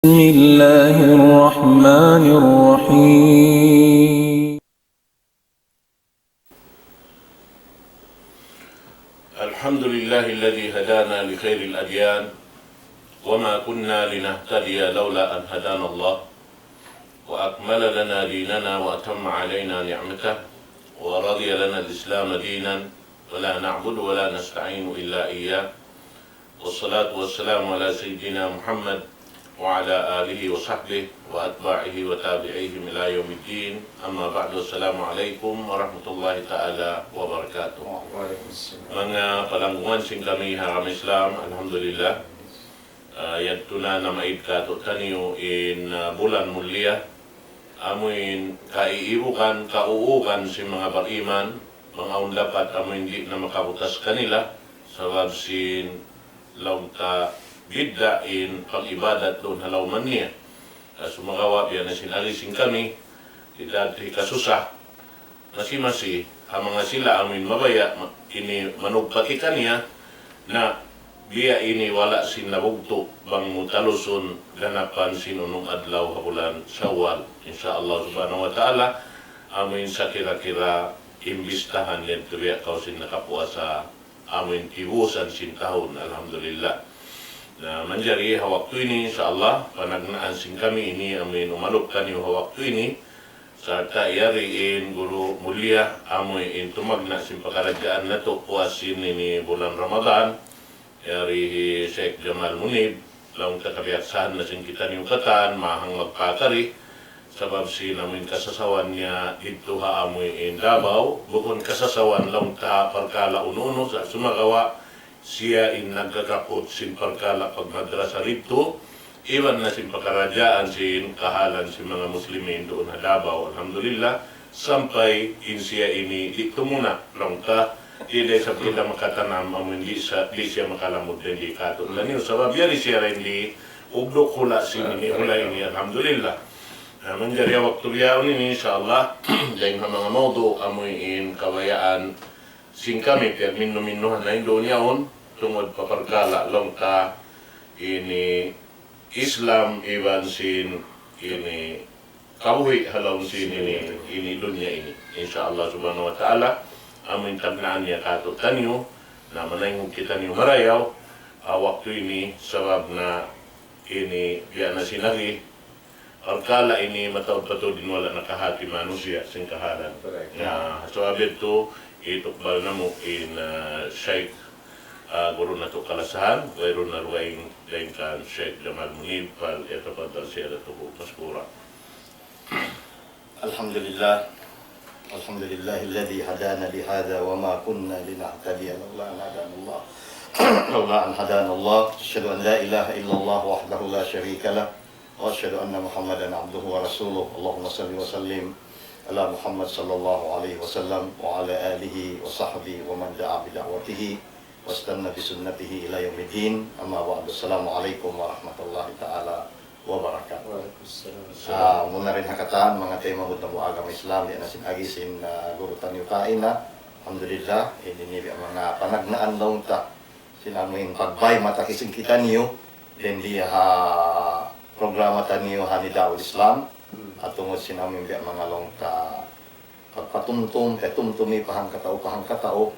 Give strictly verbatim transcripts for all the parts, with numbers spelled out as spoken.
بسم الله الرحمن الرحيم. الحمد لله الذي هدانا لخير الأديان وما كنا لنهتدي لولا أن هدانا الله وأكمل لنا ديننا وأتم علينا نعمته ورضي لنا الإسلام دينا ولا نعبد ولا نستعين إلا إياه والصلاة والسلام على سيدنا محمد وعلى آله وصحبه وأتباعه وتابعيهم إلى يوم الدين. أما بعد، السلام عليكم ورحمة الله تعالى وبركاته. Manga palanggungan sin kami ha agama Islam, alhamdulillah. Ah, yadtu na namaid katu'taniyu in, ah, bulan mulia. Amu in kaiibugan, kauugan sin manga bariman, bang awn dapat amu in di' na makabutas kanila, sabab sin laung ta bidda' in pag-ibadat duun ha lawm niya. Ah, sumagawa' biya' na sin agi sin kami, di' ta hikasusa, masi-masi, ha manga sila amu in mabaya', ma-, ini manugpati kaniya, na biya' ini wala' sin nabugtu', bang mu talusun ganapan sin unum adlaw ha bulan Shawwal. Insya Allah subhanahu wa ta'ala, amu in sakira-kira imbistahan yadtu biya' kaw sin nakapuasa, amu in tibusan sin tahun, alhamdulillah. Na, manjari ha waktu ini, insya Allah, panagnaan sin kami ini, amu in umalup kaniyu ha waktu ini, sarta' yari in guru mulia, amu in tumagna' sin pakaradjaan natu' puas sin ini bulan Ramadan, yari hi Sheikh Jamal Munib, laung ta kabiyaksahan na sin kitaniyu katan, mahang magpakari, sabab sin amu in kasasawan niya didtu ha amu in Davao, bukun kasasawan laung ta parkala' unu-unu, sa' sumagawa' siya in nagkakaput sin parkala' pagmadrasa didtu, iban na sin pakaradjaan sin kahalan sin manga muslimin duun ha Davao, alhamdulillah, sampay in siya ini di' tumuna', laung ta, di' da isab kita makatanam, amu in di' sa-, di' siya makalamud dayn di katu'taniyu, sabab yari siya dayn di ugduk hula' sin ini, hula' ini, alhamdulillah. Na, manjari ha waktu bihaun ini, insya Allah, dayn ha manga mawdu', amu in kabayaan sin kami, piyagminnu-minnuhan na in duun yaun, tungud pa parkala' laung ta ini Islam iban sin ini kabuhi' ha lawm sin ini, ini dunya ini. Insya Allah subhanahu wa ta'ala, amu in tagnaan niya katu'taniyu, na manaynghug kitaniyu marayaw, ah, waktu ini, sabab na ini biya' na sin agi, parkala' ini mataud pa tuud in wala' nakahati manusiya' sin kahalan. Correct. Na, sabab yadtu, itukbal namu' in, ah, Sheikh, ah, guru natu' kalasahan, wayruun na dugaing dayn kan Sheikh Jamal Munib, فليتفضل سيادته مشكورا. الحمد لله. الحمد لله الذي هدانا لهذا وما كنا لنهتدي لولا أن هدانا الله. لولا أن هدانا الله. أشهد أن لا إله إلا الله وحده لا شريك له. وأشهد أن محمدا عبده ورسوله. اللهم صل وسلم على محمد صلى الله عليه وسلم وعلى آله وصحبه ومن دعا بدعوته واستن بسنته إلى يوم الدين. أما بعد. السلام عليكم ورحمة الله تعالى وبركاته. Wa alaykum salam. Ah, muna dayn ha katan, manga taymanghud namu' agama Islam, biya' na sin agi sin, ah, guru taniyu kaina. Alhamdulillah, ini biya' manga panagnaan laung ta sin amu in pagbay mata kisin kitaniyu, dayn di ha programa taniyu ha Nidaul Islam, hmm, at tungud sin amu in biya' manga laung ta pagpatumtum, patumtumi pa hangkatau, pa hangkatau.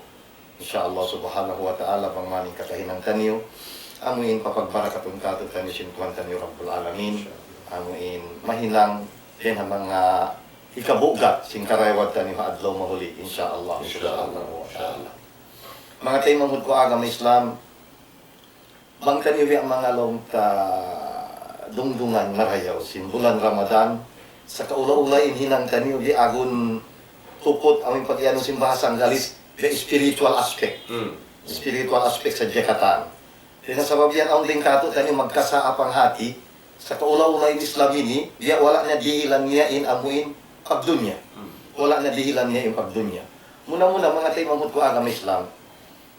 Insya Allah subhanahu wa ta'ala, bang man in kakahinang taniyu, amu in papagbarakatun katu'taniyu sin Tuhan taniyu Rabbul Alamin, amu in mahinang dayn ha manga hikabugat sin karayawad taniyu ha adlaw mahuli, insya Allah subhanahu wa ta'ala. Manga taymanghud ku agama Islam, bang taniyu biya' manga laung ta dungdungan marayaw sin bulan Ramadan, sakaula-ula in hinang taniyu di' agun tuput amu in pag-iyanun sin bahasa Anggalis, the spiritual aspect. Hmm. Spiritual aspect sadja katan. Dayn ha sabab yan awn dayn katu'taniyu magkasaapang hati, sakaula-ula in Islam ini, biya' wala' niya dihilan niya in amu in pagdunya. Hmm. Wala' niya dihilan niya in pagdunya. Muna-muna, manga taymanghud ku agama Islam,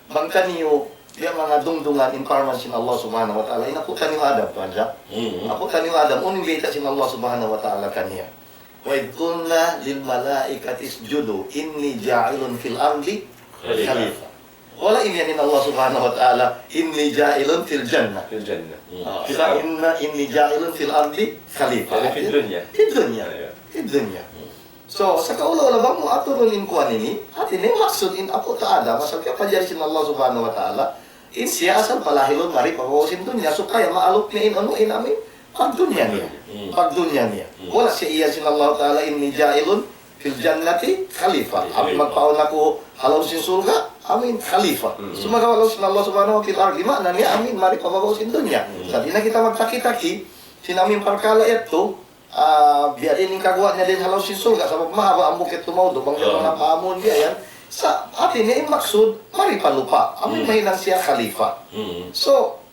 bang taniyu, biya' manga dungdungan in parman sin Allah Subhanahu wa Ta'ala, in apu' taniyu Adam, tuwan siya. Mm. Apu' taniyu Adam, unu in bayta' sin Allah Subhanahu wa Ta'ala kaniya? وإذ قلنا للملائكة اسجدوا إني جاعل في الأرض خليفة. خليفة. Wala' imiyan in Allah Subhanahu wa Ta'ala, إني جاعل في الجنة. في الجنة. Ah, sa inna إني جاعل في الأرض خليفة. يعني في الدنيا. في الدنيا. أيوة. في الدنيا. So, sa kaula-ula bang mu aturun in kuwan ini, hati niya maksud in apu' ta Adam, asal piyapanjari sin Allah Subhanahu wa Ta'ala, in siya asal palahilun mari pa babaw sin dunya, supaya maalup niya in unu in amu in pagdunya niya. Hmm. Pagdunya niya. Hmm. Wala' siya iyan sin Allah Ta'ala, إني جاعل في الجنة خليفة. Amu in magpaawn aku ha lawm sin surga', amu in khalifa. Hmm. Sumagawa' laung sin Allah Subhanahu wa Ta'ala, في الأرض, maana niya amu in mari pa babaw sin dunya. Hmm. Sa' di' na kita magtaki-taki, sin amu in parkala' yadtu, ah, biya' diin in kaguwa' niya dayn ha lawm sin surga', sabab mahaba' hambuuk yadtu mawdu', bang kita Ah. na pahamun biya' yan. Sa' hati niya in maksud, mari pa lupa'. Amu in Hmm. mahinang siya khalifa. Hmm. So,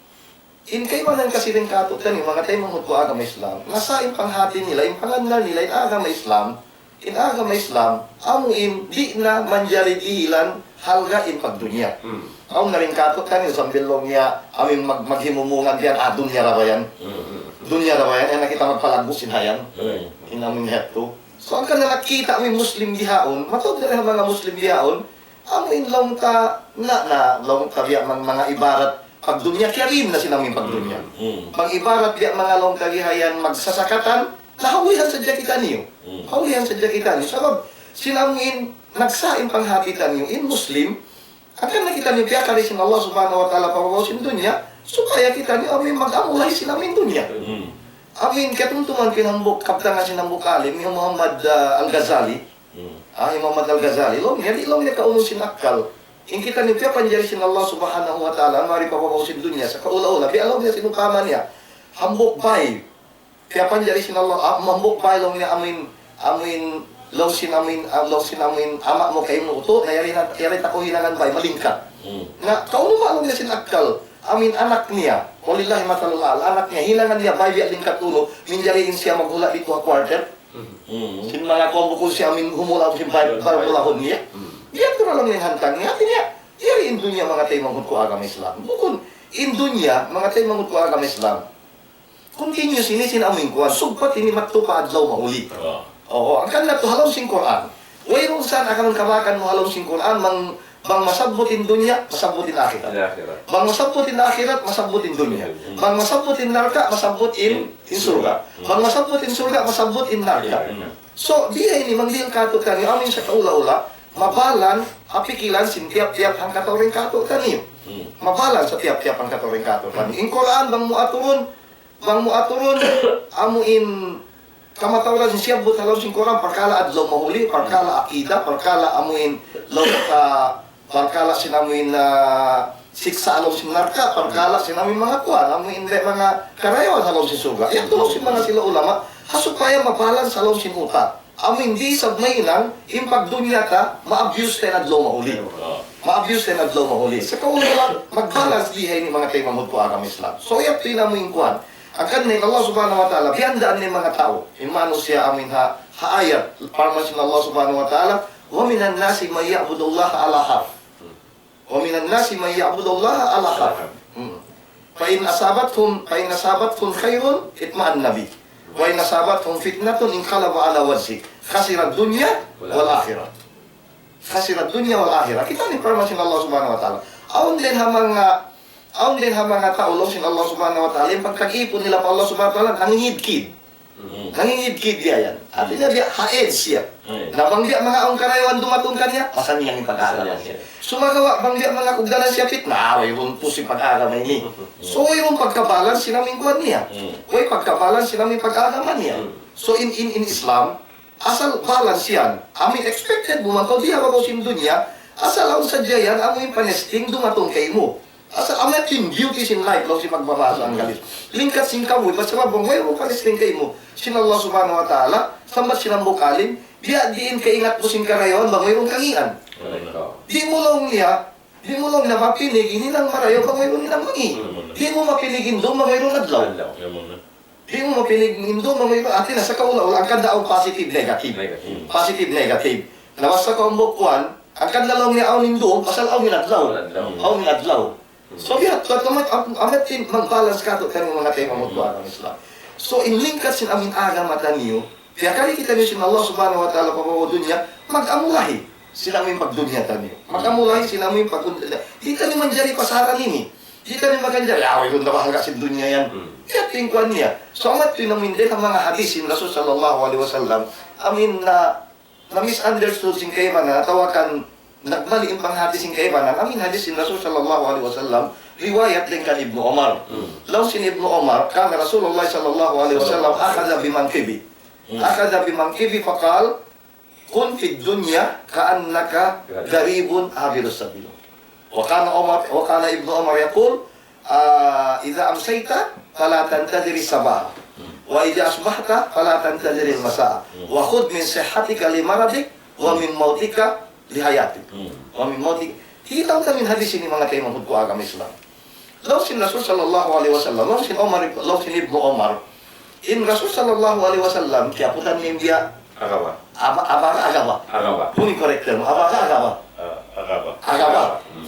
in kaibanan kasi dayn kātu'niyu, manga taymanghud ku agama Islam, nasa in panghati nila, in pangannal nila, in agama Islam, in agama Islam, amu in di' na manjari dihilan halga' in pagdunya. Hmm. Awn na dayn kātu'niyu, sambil laung niya, amu in mag-, maghimumungan diyan, ah, dunya ra ba yan? Hmm. Dunya ra ba yan? Yan na kita magpalaggu' sin hayan. Hmm. In amu in yadtu. So, hangkan na nakita' amu in Muslim bihaun, mataud na in manga Muslim bihaun, amu in laung ta, na, na, laung ta biya' mang, manga ibarat pagdunya, kiyarihil na sin amu in pagdunya. Hmm. Bang ibarat biya' manga laung ta bihayan magsasakatan, nahaulihan sadja kitaniyu. Hmm. Haulihan sadja kitaniyu. Sabab, sin amu in, nagsa in panghati taniyu, in Muslim, hangkan na kitaniyu piyakari sin Allah Subhanahu wa Ta'ala pa babaw sin dunya, supaya kitaniyu amu in mag-amulahi sin amu in dunya. Hmm. Amu in katumtuman ku in hambuuk kabtangan sin hambuuk alim, hi Muhammad, ah, Al-Ghazali. Hmm. Ah, hi Muhammad Al-Ghazali, laung niya, di' laung niya kaunu sin akkal. In kitaniyu piyapanjari sin Allah Subhanahu wa Ta'ala, mari pa babaw sin dunya, sa kaula-ula, biya' laung niya sin upama niya. Hambuuk bay, piyapanjari sin Allah, ah, hambuuk bay laung niya amu in, amu in, laung sin amu in, ah, laung sin amu in ama' mu kaymu utu', na yari na, yari ta kaw hinangan bay, malingkat. Hmm. Na, kaunu ba laung niya sin akkal, amu in anak niya, ولله المثل الأعلى, anak niya, hinangan niya bay biya' lingkat unu, minjari in siya maghula' didtu ha quarter. Hmm. Sin manga kuwan bukun siya amu in humula' sin bay, bay bulahun niya. Hmm. Biya' tu ra laung niya in hantang niya, hati niya, yari in dunya manga taymanghud ku agama Islam. Bukun, in dunya manga taymanghud ku agama Islam. Continuous ini sin amu in kuwan. Sugpat ini madtu pa adlaw mahuli. Ah. Oo, hangkan na tu ha lawm sin Qur'an. Wayruun sa akan kabakan mu ha lawm sin Qur'an, bang, bang masabbut in dunya, masabbut in akhirat. In akhirat. Bang masabbut in akhirat, masabbut in dunya. Bang masabbut in narka', masabbut in, in surga'. Bang masabbut in surga', masabbut in narka'. Hmm. So, di ini manggil kātu'niyu, amu in sa kaula-ula, mabalan, apikilan sin tiyap-tiyap hangkatau dayn kātu'niyu. Hmm. Mabalan sa tiyap-tiyap hangkatau dayn kātu'niyu. In Qur'an, bang mu aturun, bang mu aturun, amu in kamatauran sin siyabbut ha lawm sin Qur'an, parkala' adlaw mahuli, parkala' akida, parkala' amu in laung ta, parkala' sin amu in, ah, siksa' ha lawm sin narka', parkala' sin amu in manga kuwan, amu in manga karayawan ha lawm sin surga'. Yadtu laung sin manga sila ulama, ha supaya mabalan ha lawm sin utak. Amu in di' isab mahinang, in pagdunya ta, ma-abuse ta in adlaw mahuli. Ma-abuse ta in adlaw mahuli. Sa kaula-ula, mag-balance bihaini manga taymanghud ku agama Islam. So, yadtu in amu in kuwan. Hangkan na in Allah Subhanahu wa Ta'ala, biyandaan niya in manga tau. In manusiya' amu in ha, ha ayat, parman sin Allah Subhanahu wa Ta'ala, ومن الناس من يعبد الله على حرف. ومن الناس من يعبد الله على حرف. Hmm. فإن أصابتهم، فإن أصابتهم خير اطمأن به. وإن أصابتهم فتنة انقلبوا على وجهه. خسر الدنيا والآخرة. خسر الدنيا والآخرة. Kita' niyu parman sin Allah Subhanahu wa Ta'ala. Awn dayn ha manga, awn dayn ha manga tau laung sin Allah Subhanahu wa Ta'ala, in pagtag-ipun nila pa Allah Subhanahu wa Ta'ala, nangingidkid. Hmm. Nangingidkid biya' yan. Hati niya biya' ha edge siya. Hmm. Na bang biya' manga awn karayawan dumatung kaniya, masaniyang in pag-agama niya. Sumagawa' bang biya' manga kugdanan siya pitna, ah, wayruun pusi pag-agama ini. So, wayruun pagka-balance sin amu in kuwan niya. Hmm. Way pagka-balance sin amu in pag-agama niya. Hmm. So, in, in, in Islam, asal balance yan. Amu in expected mu man kaw di ha babaw sin dunya, asal awn sadja yan, amu in panesting dumatung kaymu. Asal amu in beauty sin life, laung sin magbabahasa Anggalis. Lingkat sin kabuhi', pasal bang wayruun panesting kaymu sin Allah Subhanahu wa Ta'ala, sambat sin hambuuk alim, biya' diin kaingat mu sin karayawan, bang wayruun kangīan. Di' mu laung niya, di' mu laung niya mapinig in hinang marayaw, bang wayruun hinang mangī'. Di' mu mapinig in dum, bang wayruun adlaw. Di' mu mapinig in dum, bang wayruun, hati niya sa kaula-ula, hangkan da awn positive, negative. Negative. Positive, negative. Na basta kaw hambuuk kuwan, hangkan na laung niya awn in dum, pasal awn in adlaw. Awn adlaw. Awn in adlaw. So, biya' tu, amat, am-, amat in mag-balance kātu', kami manga taymanghud ku agama Islam. So, in lingkat sin amu in agama taniyu, piyakari kitaniyu sin Allah Subhanahu wa Ta'ala pa babaw dunya, mag-amulahi. Sila amu in pagdunya taniyu. Makamulahi sila amu in pagdunya. Di' taniyu manjari pasaran ini. Di' taniyu makanjari, ah, wayruun da baha' sin dunya yan. Hmm. Yan in kuwan niya. So, amu yadtu in amu in dayn ha manga hadith sin Rasul sallallahu alayhi wasallam. Amu in na, na misunderstood sin kaibanan, atawa kan nagbali' in panghati sin kaibanan. Amu in hadith sin Rasul sallallahu alayhi wasallam. Riwayat dayn kan Ibnu Umar. Hmm. Laung sin Ibnu Umar, كان رسول الله صلى الله عليه وسلم أخذ بمنكبي. Hmm. أخذ بمنكبي فقال: كن في الدنيا كأنك غريب عابر سبيل. وكان عمر، وكان ابن عمر يقول: آه، إذا أمسيت فلا تنتظر الصباح، وإذا أصبحت فلا تنتظر المساء، وخذ من صحتك لمرضك، ومن موتك لحياتك، ومن موتك. Hikaun ta in hadith ini, manga taymanghud ku agama Islam. Laung sin Rasul sallallahu alayhi wasallam, laung sin Umar, laung sin Ibnu Umar, in Rasul sallallahu alayhi wasallam, kiyaputan niya in biya' Agaba. Aba-, aba-, agaba. Agaba. Unu in correct term? Aba-, agaba. Ah, agaba. Agaba. Hmm.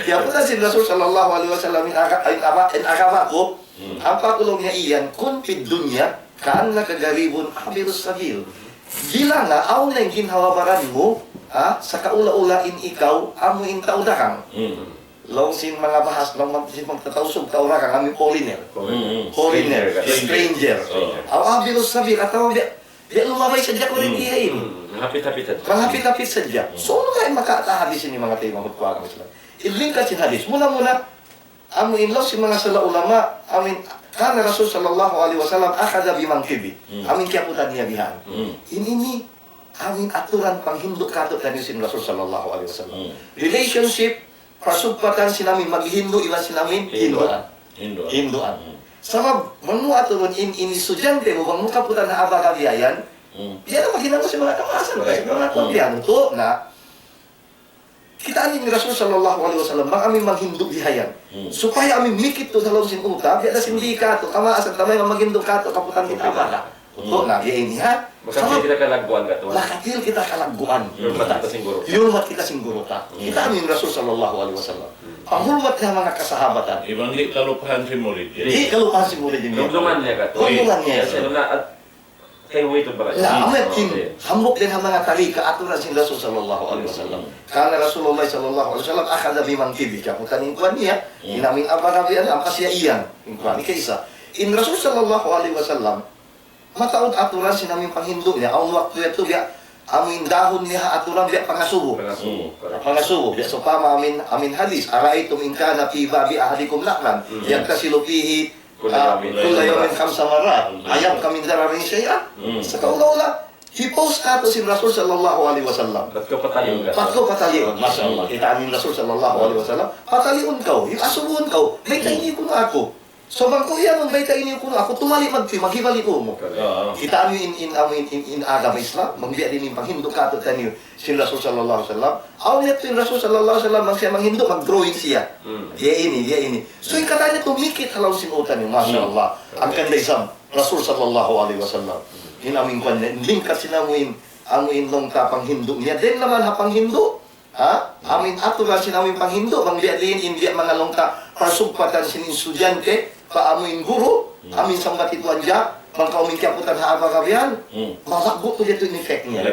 Kiyaputan sin Rasul sallallahu alayhi wasallam in aga-, in aba-, in agaba ku, hmm, ampa ku laung niya iyan, كن في الدنيا كأنك غريب عابر سبيل. Bilanga awn na in ginhawa-baran mu, ha, sakaula-ula in ikaw, amu in tau dagang. Hmm. Laung sin manga bahasa, laung sin manga Tausug, tau dagang, amu in foreigner. Hmm, hmm. Foreigner, stranger. Stranger. Oh. Aw عابر سبيل, atawa biya', biya' lumabay sadja ku rin dihain. Hmm, manghapit-hapit sadja. Manghapit-hapit sadja. Hmm. So, unu in makaat ha hadith ini, manga taymanghud ku agama Islam? In lingkat sin hadith. Muna-muna, amu in laung sin manga sala ulama, amu in, كان رسول صلى الله عليه وسلم أخذ بمنكبي. Hmm. Amu in kiyaputan niya bihan. Hmm. In ini, amu in aturan panghindu' kātu'niyu sin Rasul sallallahu alayhi wasallam. Hmm. Relationship, pasugpatan sin amu in maghindu' iban sin amu in hinduan. Hinduan. Hinduan. Hmm. Sabab, bang mu aturun in, in estudyante mu, bang mu kaputan ha abaga biya' yan, hmm, di' na maghinang sin manga kamaasan, kasi manga tau biya' yan. Tuud na, kitaa niyu in Rasul sallallahu alayhi wasallam, bang amu in manghindu' bihayan. Hmm. Supaya amu in mikit tuud ha lawm sin uta', biya' da sin di' kātu', kamaasan, tamay maghindu' kātu', kaputan kita abaga. Hmm. Tuud na, biya' ini, ha? Makatihil kita kalagguan kātu'. Makatihil kita kalagguan. Hiyurmat kita sin guru. Hiyurmat kita sin guru ta. Hmm. Kitaa niyu in Rasul sallallahu alayhi wasallam. Hmm. Panghurmat niya ha manga kasahabatan. Iban di' kalupahan sin murid. Di' kalupahan sin murid niya. Dundugan niya kātu'. Dundugan niya. Yes, sir. Na, at, kay wait, bro. La, amu yadtu in hambuuk dayn ha manga tarika aturan sin Rasul sallallahu alayhi wasallam. Hmm. كان رسول الله صلى الله عليه وسلم أخذ بمنكبي. Kiyaputan in kuwan niya, hmm, in amu in abaga biya' yan, ampa siya iyan. In kuwan, ikaisa. In Rasul sallallahu alayhi wasallam, mataud aturan sin amu in panghindu' niya. Awn waktu yadtu biya', amu in dahun niya ha aturan biya' pangasubu. Pangasubu. Pangasubu. Biya' sawpama amu in, amu in hadith, أرأيتم إن كان في باب أحدكم نهر، hmm, يغتسل فيه, كل, ah, يوم, كل يوم خمس مرات، hmm, أيبقى من درنه شيء؟ Hmm. Sakaula-ula, hipaus kātu' sin Rasul sallallahu alayhi wasallam. Bat kaw pataliun. Bat kaw pataliun, masha Allah. Hmm. Kitaa niyu in Rasul sallallahu alayhi wasallam, pataliun kaw, asubuhun kaw, baytai niyu kunu' aku. So, bang kaw iyanun baytai niyu kunu' aku, tumali' magtuy, maghibalik ū mu. Correct. Oo. Kitaa niyu in, in, amu in, in, in agama Islam, bang biya' diin in panghindu' kātu'niyu sin Rasul sallallahu alayhi wasallam. Awn yadtu in Rasul sallallahu alayhi wasallam, bang siya manghindu', mag-drawing siya. Hmm. Biya' ini, biya' ini. So, in katan niya tumikit ha lawm sin uta' niyu, masha Allah. Hmm. Hangkan da isab, Rasul sallallahu alayhi wasallam. In amu in kuwan niya, lingkat sin amu in, amu in laung ta panghindu' niya. Dayn naman ha panghindu', ha? Amu in aturan sin amu in panghindu', bang biya' diin in biya' manga laung ta pasugpatan sin estudyante pa amu in guru, amu in sambat itu hadja, bang kaw amu in kiyaputan ha abaga biya' yan, hmm, malaggu' tuud yadtu in effect niya.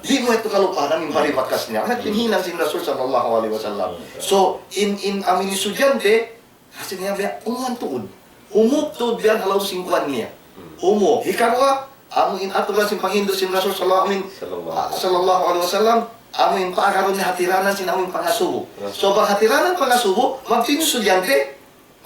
Di' mu yadtu kalupahan, amu in paribakas niya. Amu in hinang sin Rasul sallallahu alayhi wasallam. Hmm. So, in, in amu in estudyante, hāti niya biya' umuan tuud. Umuan tuud biya' ha lawm sin kuwan niya. Umuan. Hikaruwa, amu in aturan sin panghindu' sin Rasul sallallahu alayhi, sallallahu, ah, sallallahu alayhi wasallam, amu in paagarun niya hatiranan sin amu in pangasubu. Yes. So, bang hatiranan pangasubu, magtūy in estudyante,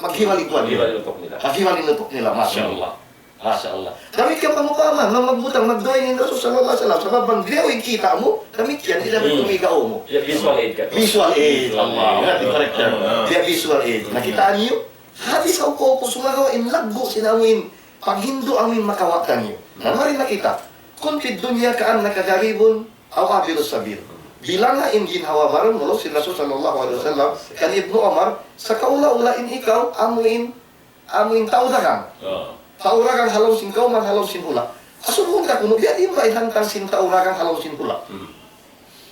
maghiwal in kuwan nila. Maghiwal in utuk nila. Maghiwal in utuk nila, masha Allah. Masha Allah. Damikkiyan pangupama, bang magbutang, mag-drawing in Rasul sallallahu alayhi wasallam. Sabab bang drawing kita' mu, damikkiyan, di' na tumiga' ū mu. Ya, visual aid ka. Visual aid. Visual aid. Allah, correct. Ah, ah. Ya, visual aid. Na kitaa niyu, hadis ha uku-uku sumagawa' in laggu' sin amu in panghindu' amu in makawa' taniyu. Na mari na kita. كن في الدنيا كأنك غريب أو عابر سبيل. Bilanga in ginhawa-baran mu, laung sin Rasul sallallahu alayhi wasallam, kan Ibnu Umar, sakaula-ula in ikaw, amu in, amu in tau dagang. Ah. Tau dagang ha lawm sin kawman, ha lawm sin hula'. Asubuhun ta kunu', biya' diin ba in hantang sin tau dagang ha lawm sin hula'. Hmm.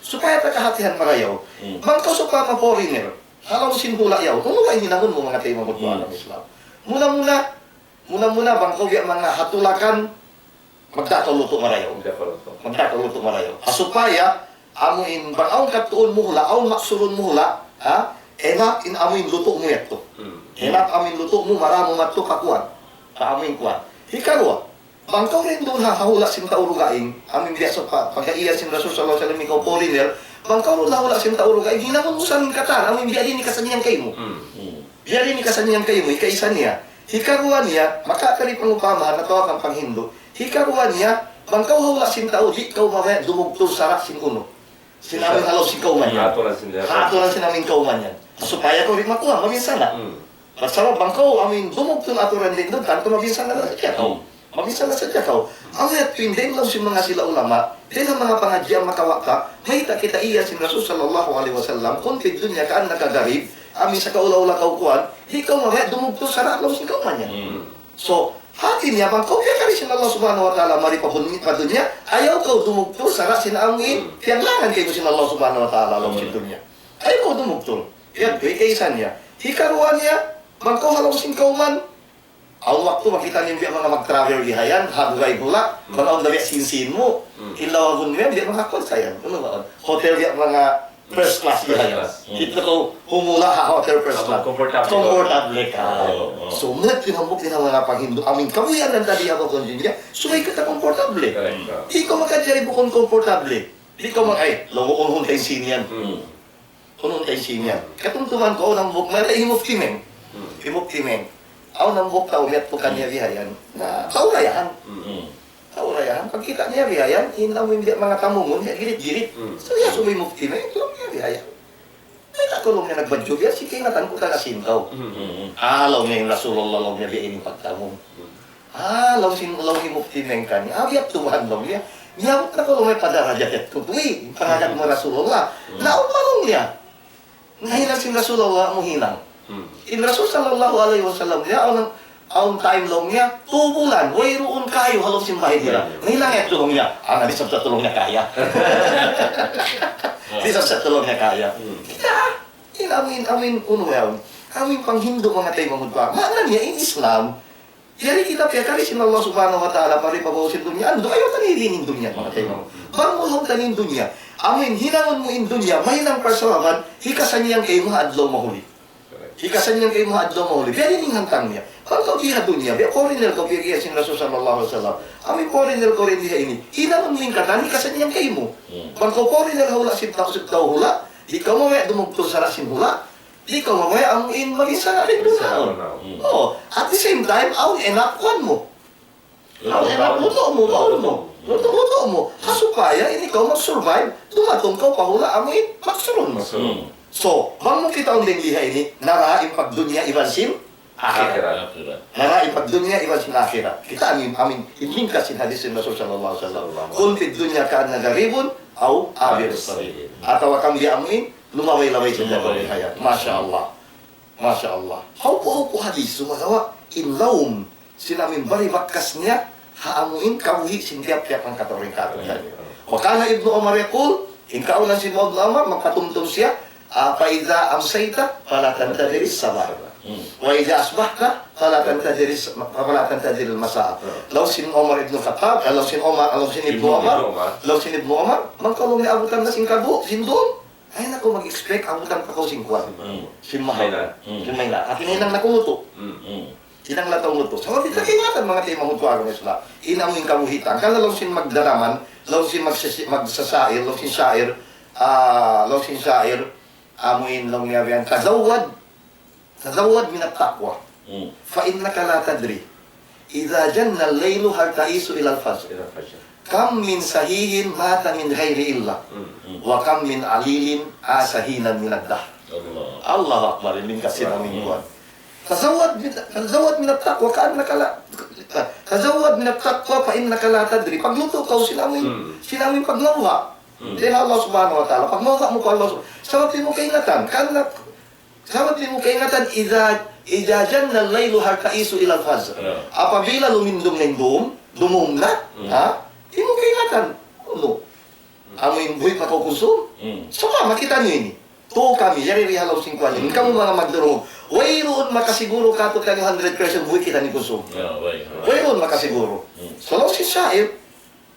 Supaya ta kahatihan marayaw. Hmm. Bang kaw sawpama foreigner, ha lawm sin hula' yaun, unu ba in hinangun mu, manga taymanghud ku agama Islam? Muna-muna, muna-muna bang kaw biya' manga ha tulakan, magdā kaw lutu' marayaw. Magdā kaw lutu'. Magdā kaw lutu' marayaw. Ha supaya, Amu in, bang awn kattuun mu hula', awn maksurun mu hula', ha? Enough in amu in lutu' mu yadtu. Enough amu in lutu' mu, maramu madtu pa kuwan. Pa amu in kuwan. Hikaruwa, bang kaw duun ha, ha hula' sin tau dugaing, amu in biya' sa pa, pagka iyan sin Rasul sallallahu alayhi wasallam, ikaw foreigner, bang kaw duun ha hula' sin tau dugaing, hinangun mu sa in katan, amu in biya' diin in kasannyangan kaymu. Biya' diin in kasannyangan kaymu, hikaisa niya. Hikaruwa niya, makakari pangupamahan atawa kan panghindu'. Hikaruwa niya, bang kaw ha hula' sin tau, di' kaw mabaya' dumugtul sara' sin unu. Sin amu in ha lawm sin kawman yan. Aturan sin, ha aturan sin amu in kawman yan. Supaya kaw di' makuha', mabinsana'. Sabab bang kaw amu in dumugtul aturan duun, tantu mabinsana' na sadja kaw. Mabinsana' na sadja kaw. Amu yadtu in dayn ha lawm sin manga sila ulama, dayn ha manga pangadji' makawa' ta, mayta' kita iyan sin Rasul sallallahu alayhi wasallam, كن في الدنيا كأنك غريب, amu in sa kaula-ula kaw kuwan, di' kaw mabaya' dumugtul sara' ha lawm sin kawman yan. So, hati niya bang kaw piyakari sin Allah subhanahu wa ta'ala mari pa bun-, pa dunya, ayaw kaw dumugtul sara' sin amu in piyaglangan kaymu sin Allah subhanahu wa ta'ala ha lawm sin dunya. Ayaw kaw dumugtul. Yadtu, hikaisa niya. Hikaruwa niya, bang kaw ha lawm sin kawman, awn waktu makita' niyu biya' manga mag-travel bihayan, ha dugaing hula', bang awn da biya' sin-sin mu, in lawagun mu yan, biya' manga kuwan sa yan. Unu ba? Hotel biya' manga first class bihayan. First class. Kita' kaw humula' ha hotel first class. Comfortable. Comfortable ka. Oo, oo. So, mayta' in hambuuk dayn ha manga panghindu', amu in kabuhianan ta di ha bukun dunya, subay kita komportable. Correct. Di' kaw makajari bukun komportable. Di' kaw mag-, ay, laung, unu in sin yan. Unu in sin yan. Katumtuman ku, awn hambuuk, mayta' hi Mufti Meng. Hi Mufti Meng. Awn hambuuk tau, miyadtu kaniya bihayan. Na, tau dayahan. Tau dayahan. Pagkita' niya bihayan, in amu in biya' manga tamungun, biya' girit-girit. So, ya, subay Mufti Meng, laung niya bihayan. Mayta' kaw, laung niya, nagbadju' biya' sin kaingatan ku taga sin kaw. Ah, laung niya, in Rasulullah, laung niya, biya' ini pagtamung. Ah, laung sin, laung hi Mufti Meng kaniya. Ah, biya' tuwan, laung niya. Miyabut na kaw, laung niya, pa darajat yadtu tuwi. In pangagad mu Rasulullah. Naun, laung niya. Nahinang sin Rasulullah mu hinang. In Rasul sallallahu alayhi wasallam niya, awn, awn time, laung niya, tū bulan, wayruun kayu ha lawm sin bāy nila. Nahinang yadtu, laung niya. Ah, na, di' sabab sa tulung niya kaya. Di' sabab sa tulung niya kaya. Kita, in amu in, amu in, unu yaun. Amu in panghindu' manga taymanghud ku. Maana niya, in Islam, yari kita piyakari sin Allah subhanahu wa ta'ala mari pa babaw sin dunya, andu', ayaw ta na dihil in dunya, manga taymanghud. Bang mu laung ta in dunya, amu in hinangun mu in dunya, mahinang parsababan, hikasannyang kaymu ha adlaw mahuli. Hikasannyang kaymu ha adlaw mahuli. Biya' diin in hantang niya. Bang kaw di ha dunya, biya' foreigner kaw, biya' sin Rasul sallallahu alayhi wasallam. Amu in foreigner kaw dayn di ha ini. Hinangun mu in katan, hikasannyang kaymu. Bang kaw foreigner ha hula' sin tau, sin tau hula', di' kaw mabaya' dumugtul sara' sin hula', di' kaw mabaya' amu in mabinsana' dayn duun. Mabinsana' duun. Oh, at the same time, awn enough kuwan mu. Awn enough lutu' mu, baul mu. Lutu', lutu' mu. Ha supaya in ikaw mag-survive, dumatung kaw pa hula' amu in maksurun mu. Maksurun. So, bang mu kitaun dayn di ha ini, nara in pagdunya iban sin akhirat. Akhirat. Nara in pagdunya iban sin akhirat. Kita' amu in, amu in, in ringkas sin hadith sin Rasul sallallahu alayhi wasallam. كن في الدنيا كأنك غريب أو عابر سبيل. Atawa kamu di' amu in, lumabay-labay sin jabal. Lumabay. Masha Allah. Masha Allah. Hawpu-hawpu hadith, sumagawa', in lawm, sin amu in bari bakas niya, ha amu in kabuhi' sin tiyap-tiyap hangkatau-ringkatau. وكان ابن عمر يقول, in kaunan sin Ibnu Umar, magpatumtum siya, ah, فإذا أمسيت فلا تنتظر الصباح. وإذا أصبحت فلا تنتظر الس-، فلا تنتظر المساء. Laung sin Umar ibn Khattab, ah, laung sin Umar, ah, laung sin Ibnu Umar, laung sin Ibnu Umar, bang kaw laung niya abutan na sin kabu-, sin dum, ayaw na kaw mag-expect abutan pa kaw sin kuwan. Sin maha. Sin maha. Hati niya hinang na kaw lutu'. Hinang na kaw lutu'. Sabab di' ta kaingatan, manga taymanghud ku ha agama Islam. In amu in kabuhi' ta. Hangkan laung sin magdaraman, laung sin magsasi-, magsasair, laung sin sair, ah, laung sin sair, amu in laung niya biya' yan, تزود تزود من التقوى. فإنك لا تدري إذا جن الليل هل تعيش إلى الفجر. إلى الفجر. كم من صحيح مات من غير علة. وكم من عليل عاش حينا من الدهر. الله. Allahu Akbar, in kasi namin kuwan. تزود من، تزود من التقوى كأنك لا، تزود من التقوى فإنك لا تدري. Paglutu' kaw sin amu in, sin amu in pagmauha. Sin Allah subhanahu wa ta'ala. Pagmauha mu pa Allah sub-, sabab di' mu kaingatan. Karna' Sabab di' mu kaingatan, إذا، إذا جن الليل هل تعيش إلى الفجر. Apabila lumindum na in dum, dumum na, ha? Di' mu kaingatan. Unu? Amu in buhi' pa kaw kunsum? Sumama, kita' niyu ini. Tū kami, yari di ha lawm sin kuwan ini. Kamu manga magdurungug. Wayruun makasiguru kātu'niyu hundred percent buhi' kita ini kunsum. Wayruun makasiguru. So, laung sin sair,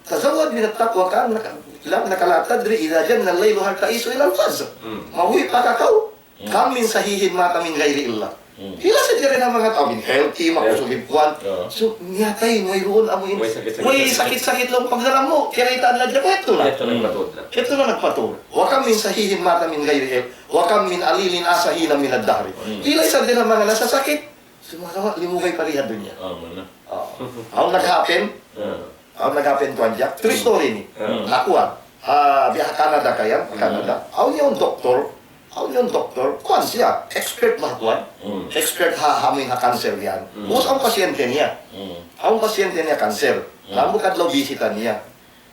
تزود من التقوى كأنك، لأنك لا تدري إذا جن الليل هل تعيش إلى الفجر. Hmm. Mabuhi' pa kaw. Hmm. كم من صحيح مات من غير علة. Hmm. Hila sadja dayn ha manga tau, amin healthy, makusug in kuwan. Yeah. So, miyatay, wayruun amu in. Way sakit-sakit. Way sakit-sakit laung pagdaran mu. Kiyaritaan na dyan, ito na. Ito na nagpatuod na. Ito na nagpatuod. وكم من صحيح مات من غير علة. وكم من عليل عاش حينا من الدهر. Hmm. Hila sadja dayn ha manga nasasakit. Sumagawa', limugay pa ri ha dunya. Ah, muna. Ah. Awn nag-happen? Ah. Awn nag-happen, Tuan Jack. True story ini. Ah. Nakuha. Ah, biya' ha Canada kayan, Canada. Awn yaun doktor. Awn yaun doktor. Kuwan siya. Expert ba kuwan? Hmm. Expert ha, ha amin ha cancer yan. Hmm. Ubus awn pasyente niya. Hmm. Awn pasyente niya cancer. Hmm. Hambuuk adlaw bisita niya.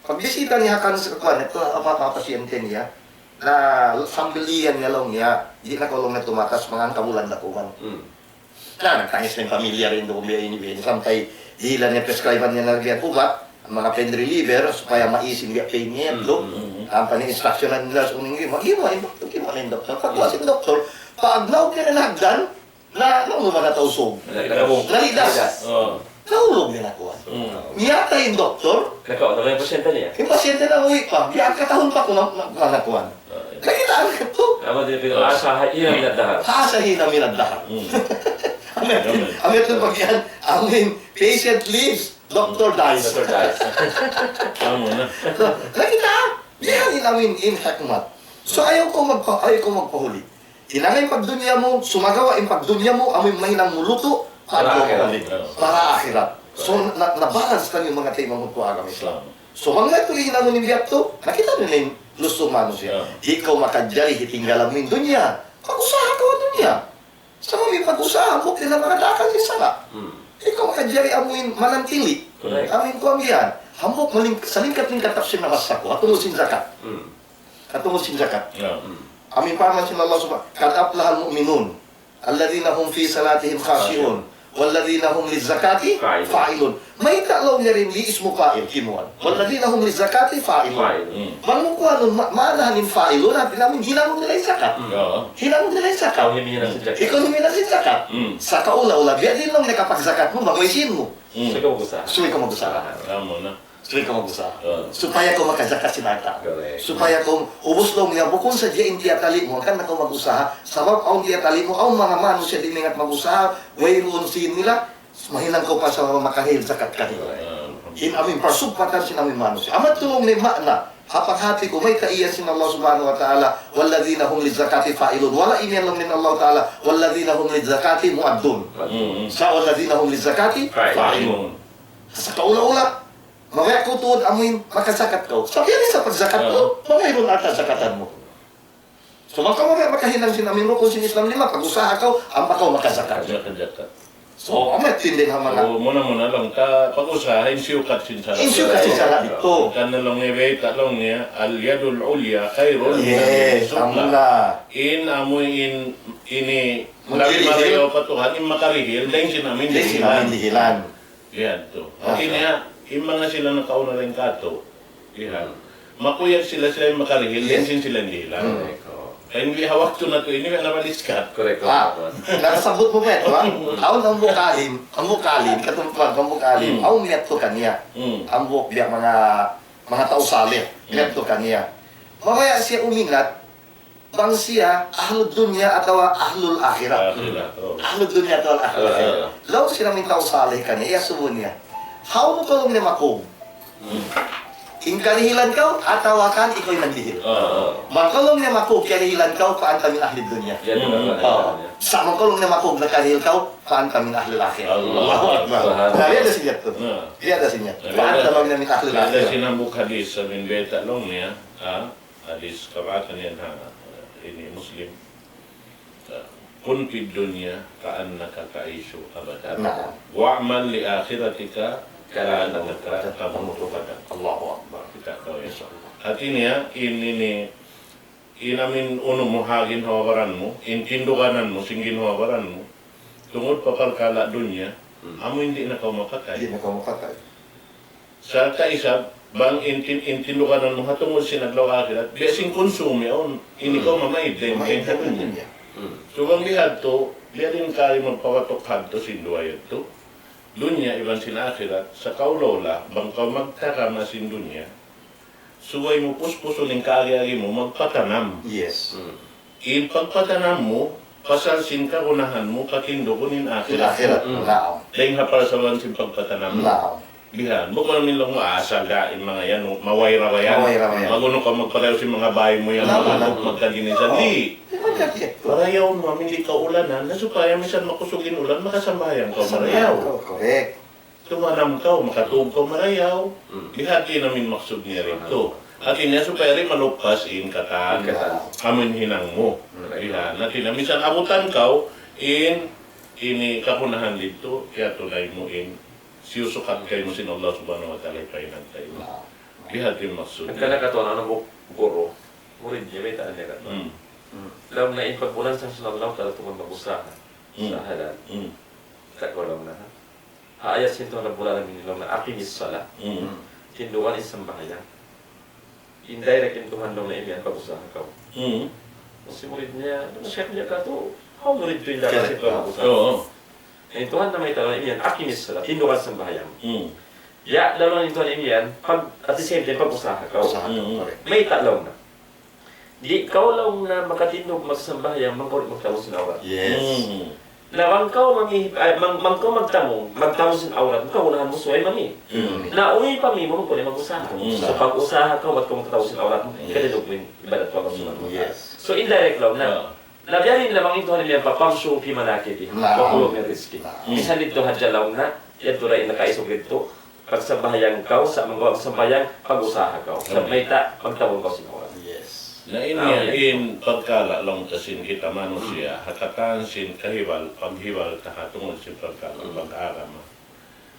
Pagbisita niya ha cancer, kuwan, ito, apa, apa pasyente niya. Na sambil iyan niya laung niya, di' na kaw laung niya tumatas, manga hangka bulan na kuman. Hmm. Na, nagtangis na in pamilya dayn duun biya' ini, biya' ini. Sampay, dihilan niya, prescribe-an niya na biya' ubat, in manga pain reliever, supaya maisin biya' pain niya, hmm, lo. Hmm, hmm, hmm. Ampa niya instruction-an nila, so, nung, "Gima, gima, in doktor, gima na in doktor." Pagkuha sin doktor, pagnaug niya na hagdan, na, na, manga tau sug. Nalidas. Nalidas. Oh. Nahulug na in kuwan. Hmm. Miyatay in doktor. Nakaw, nakaw in pasyente niya? In pasyente na uwi pa. Biya' katahun pa ku na, na, na, na kuwan. Ah, yeah. Lagi na ang ito. Amu di' pin-, ah, عاش حينا من الدهر. عاش حينا من الدهر. Hmm. Amin, amin, amin, pag yan, amin, patient lives, doctor dies. Doctor dies. Amu na. So, lagi na. Yan in amin in hikmat. So, ayaw kaw magpa-, ayaw kaw magpahuli. Hinanga in pagdunya mu, sumagawa' in pagdunya mu, amu in mahinang mu lutu', para akhirat. Para akhirat. So, na, na-balance na in manga taymanghud ku ha agama Islam. So, bang na ito hinangun in biya' tu, nakita' niyu na in lustu' manusiya'. Yeah. Di' kaw makajari hitinggalan mu in dunya. Pag-usaha kaw ha dunya. Sa' amu in pag-usaha, hambuuk na in manga dakal sin sara'. Hmm. Di' kaw makajari amu in manantili. Correct. Amu in kuwan yan. Hambuuk maling-, salingkat-lingkat tafsir nabasa ku, ha tungud sin zakat. Hmm. Ha tungud sin zakat. Yeah. Hmm. Amu in parman sin Allah Subhanahu, قد أفلح المؤمنون الذين هم في صلاتهم خاشعون والذين هم للزكاة فاعلون. Mayta' laung niya in ismu fa'il kimuan. والذين هم للزكاة فاعلون. Fa'ilun. Hmm. Bang mu kuanun ma-, maana in fa'ilun, hati niya amu in hinangun nila in zakat. Hmm. Oo. Hinangun nila in zakat. Ikaw in huminang sin zakat. Ikaw in huminang sin zakat. Hmm. Sa' kaula-ula, biya' diin laung niya kapagzakat mu, bang way sīn mu. Hmm. Subay kaw mag-usaha. Subay kaw mag-usaha. Amu na. Subay kaw mag-usaha. Ah. Supaya kaw makazakat sin alta'. Correct. Supaya kaw, ubus laung niya, bukun sadja in tiyatali' mu, hangkan na kaw mag-usaha. Sabab awn tiyatali' mu, awn manga manusiya' di' maingat mag-usaha, wayruun sīn nila, mahinang kaw pa sa makarihil zakat kanila. Ah. In amu in parsugpatan sin amu in manusiya'. Amu yadtu laung niya maana, ha panghati ku, mayta' iyan sin Allah Subhanahu wa Ta'ala, والذين هم للزكاة فاعلون. Wala' iyan laung niya Allah Ta'ala, والذين هم للزكاة مؤدون. Mm-hmm. Sa' والذين هم للزكاة فاعلون. Sa' kaula-ula, mabaya' kaw tuud amuin makazakat kaw. Sabab yan in sa pagzakat kaw, mabaya' duun alta' zakatan mu. So, bang kaw mabaya' makahinang sin amuin rukun sin Islam lima, pag-usaha kaw, ampa kaw makazakat. Makazakat. So, amu yadtu in ha manga. So, muna-muna laung ta, pag-usaha, in siyukat sin sara'. In siyukat sin sara', ito. Kan laung niya, bayta' laung niya, اليد العليا خير من اليد السفلى. Yes, amu na. In amuin, ini, labi marayaw pa Tuhan, in makarihil, dayn sin amuin dihilan. Dayn sin amuin dihilan. Yan tu. Masha Allah. Ini ya, in manga sila nakauna dayn kātu'. Yan. Hmm. Makuyag sila, sila in makarihil, yes, dayn sin sila in dihilan. Hmm. Correct. Kaya in biya' ha waktu natu' ini, biya' na maliskat. Correct, correct. Ah, nakasabbut mu pa yan, ha? Awn hambuuk alim, hambuuk alim, katumpuan, hambuuk alim. Hmm. Awn miyadtu kaniya. Hmm. Hambuuk biya' manga, manga tau salih, hmm, miyadtu kaniya. Mabaya' siya umingat, bang siya ahlud dunya atawa ahlul akhirat. Akhirat, oh. Ahlud dunya atawa ahlul akhirat. Akhirat. Laung sin amuin tau salih kaniya, iyasubu niya. Hawnu kaw laung niya makug? Hmm. In karihilan kaw, atawa kan ikaw in nagdihil? Ah, ah. Bang kaw laung niya makug, karihilan kaw, فأنت من أهل الدنيا. Yan, hmm, yan, yan, yan. Oh. Sa' bang kaw laung niya makug, nakarihil kaw, فأنت من أهل الآخرة. Allah. Allahu Akbar. Subhanallah. Na, biya' da sin yadtu. Na. Biya' da sin yadtu. Na, biya' da. فأنت من أهل الآخرة. Biya' da sin hambuuk hadis, amuin bayta' laung niya, ha? Hadis kabataan yan ha, ini Muslim. كن في الدنيا كأنك تعيش أبدا. Naam. واعمل لآخرتك كأنك تموت غدا. Allahu Akbar. Kita' kaw yan. Masha Allah. Hati niya, in ini, in amuin unu mu ha ginhawa-baran mu, in tinduganan mu, sin ginhawa-baran mu, tungud pa parkala' dunya, hmm, amu in di' na kaw mapatay. Di' na kaw mapatay. Sa' kaisab, bang in tin-, in tinduganan mu ha tungud sin adlaw akhirat, biya' sin kunsum yaun, in ikaw mamaid dayn, mamaid dayn ha dunya. Hmm. So, bang bihadtu, biya' diin kaw magpawatuk hadtu sin duwa yadtu. dunya iban sin akhirat, sakaula-ula, bang kaw magtagama sin dunya, subay mu puspusun in kaagi-agi mu, magpatanam. Yes. In pagpatanam mu, pasal sin kagunahan mu, patindugun in akhirat. Akhirat, naam. Dayn ha parsababan sin pagpatanam mu. Naam. Bihan, bukun amin laung mu, asal da, in manga yan, mawayra-wayra. Mawayra-wayra. Magunu kaw magparayaw sin manga bay mu yan, naam, magkaginisan. Di'. Di' magkaginisan. Parayawun mu amin di' kaulanan, na supaya misan makusug in ulan, makasambahayang kaw marayaw. Correct. Tumanam kaw, makatug kaw marayaw. Bihan in amin maksud niya didtu. Hati niya supaya di' malupas in katan. In katan. Amin hinang mu. Bihan. Hati niya misan abutan kaw, in, ini kagunahan didtu, kiyatunay mu in siyusukat kaymu sin Allah Subhanahu wa Ta'ala, ipahinang kaymu. Bihan in maksud niya. Hangkan na katan amu in guru, murid niya, baytaan niya katan. Laung niya in pagbulan sin Allah Ta'ala tungud mag-usaha. Sa halal. Tagna' laung niya, ha? Ha ayat sin Tuhan Rabbul Alamin laung niya, "Aqimis salah." Tindugan in sambahayang. Indirect in Tuhan laung niya imiyan, pag-usaha kaw. Masi murid niya, "Unu, Sheikh, niya katu', hawnu didtu in dapat sin Tuhan pag-usaha?" Oo. In Tuhan na mayta' laung imiyan, "Aqimis salah," tindugan sambahayang. Ya, laung in Tuhan imiyan, pag, at the same time, pag-usaha kaw. Usaha kaw, correct. Mayta' laung niya. Di' kaw laung niya makatindug magsambahayang bang kaw di' magtamung sin awrat. Yes. Na bang kaw mami-, ay, bang, bang kaw magtamung, magtamung sin awrat, kagunahan mu subay mami. Na unu in pami mu bang kaw di' mag-usaha. So pag-usaha kaw, bat kaw magtamung sin awrat, katindug mu in ibadat pa Allah Subhanahu wa Ta'ala. Yes. So indirect laung niya. Na biya' diin laung in Tuhan niya, "Famshu fi manakibiha, wa kulu min rizqihi." Misan didtu hadja laung niya, yadtu da in nakaisug didtu. Pagsambahayang kaw, sa' bang kaw magsambahayang, pag-usaha kaw. Sa' mayta', magtamung kaw sin awrat. Yes. Na ini in pagkala' laung ta sin kita manusiya', ha katan sin kahibal, paghibal ta ha tungud sin pagkala', pag-agama.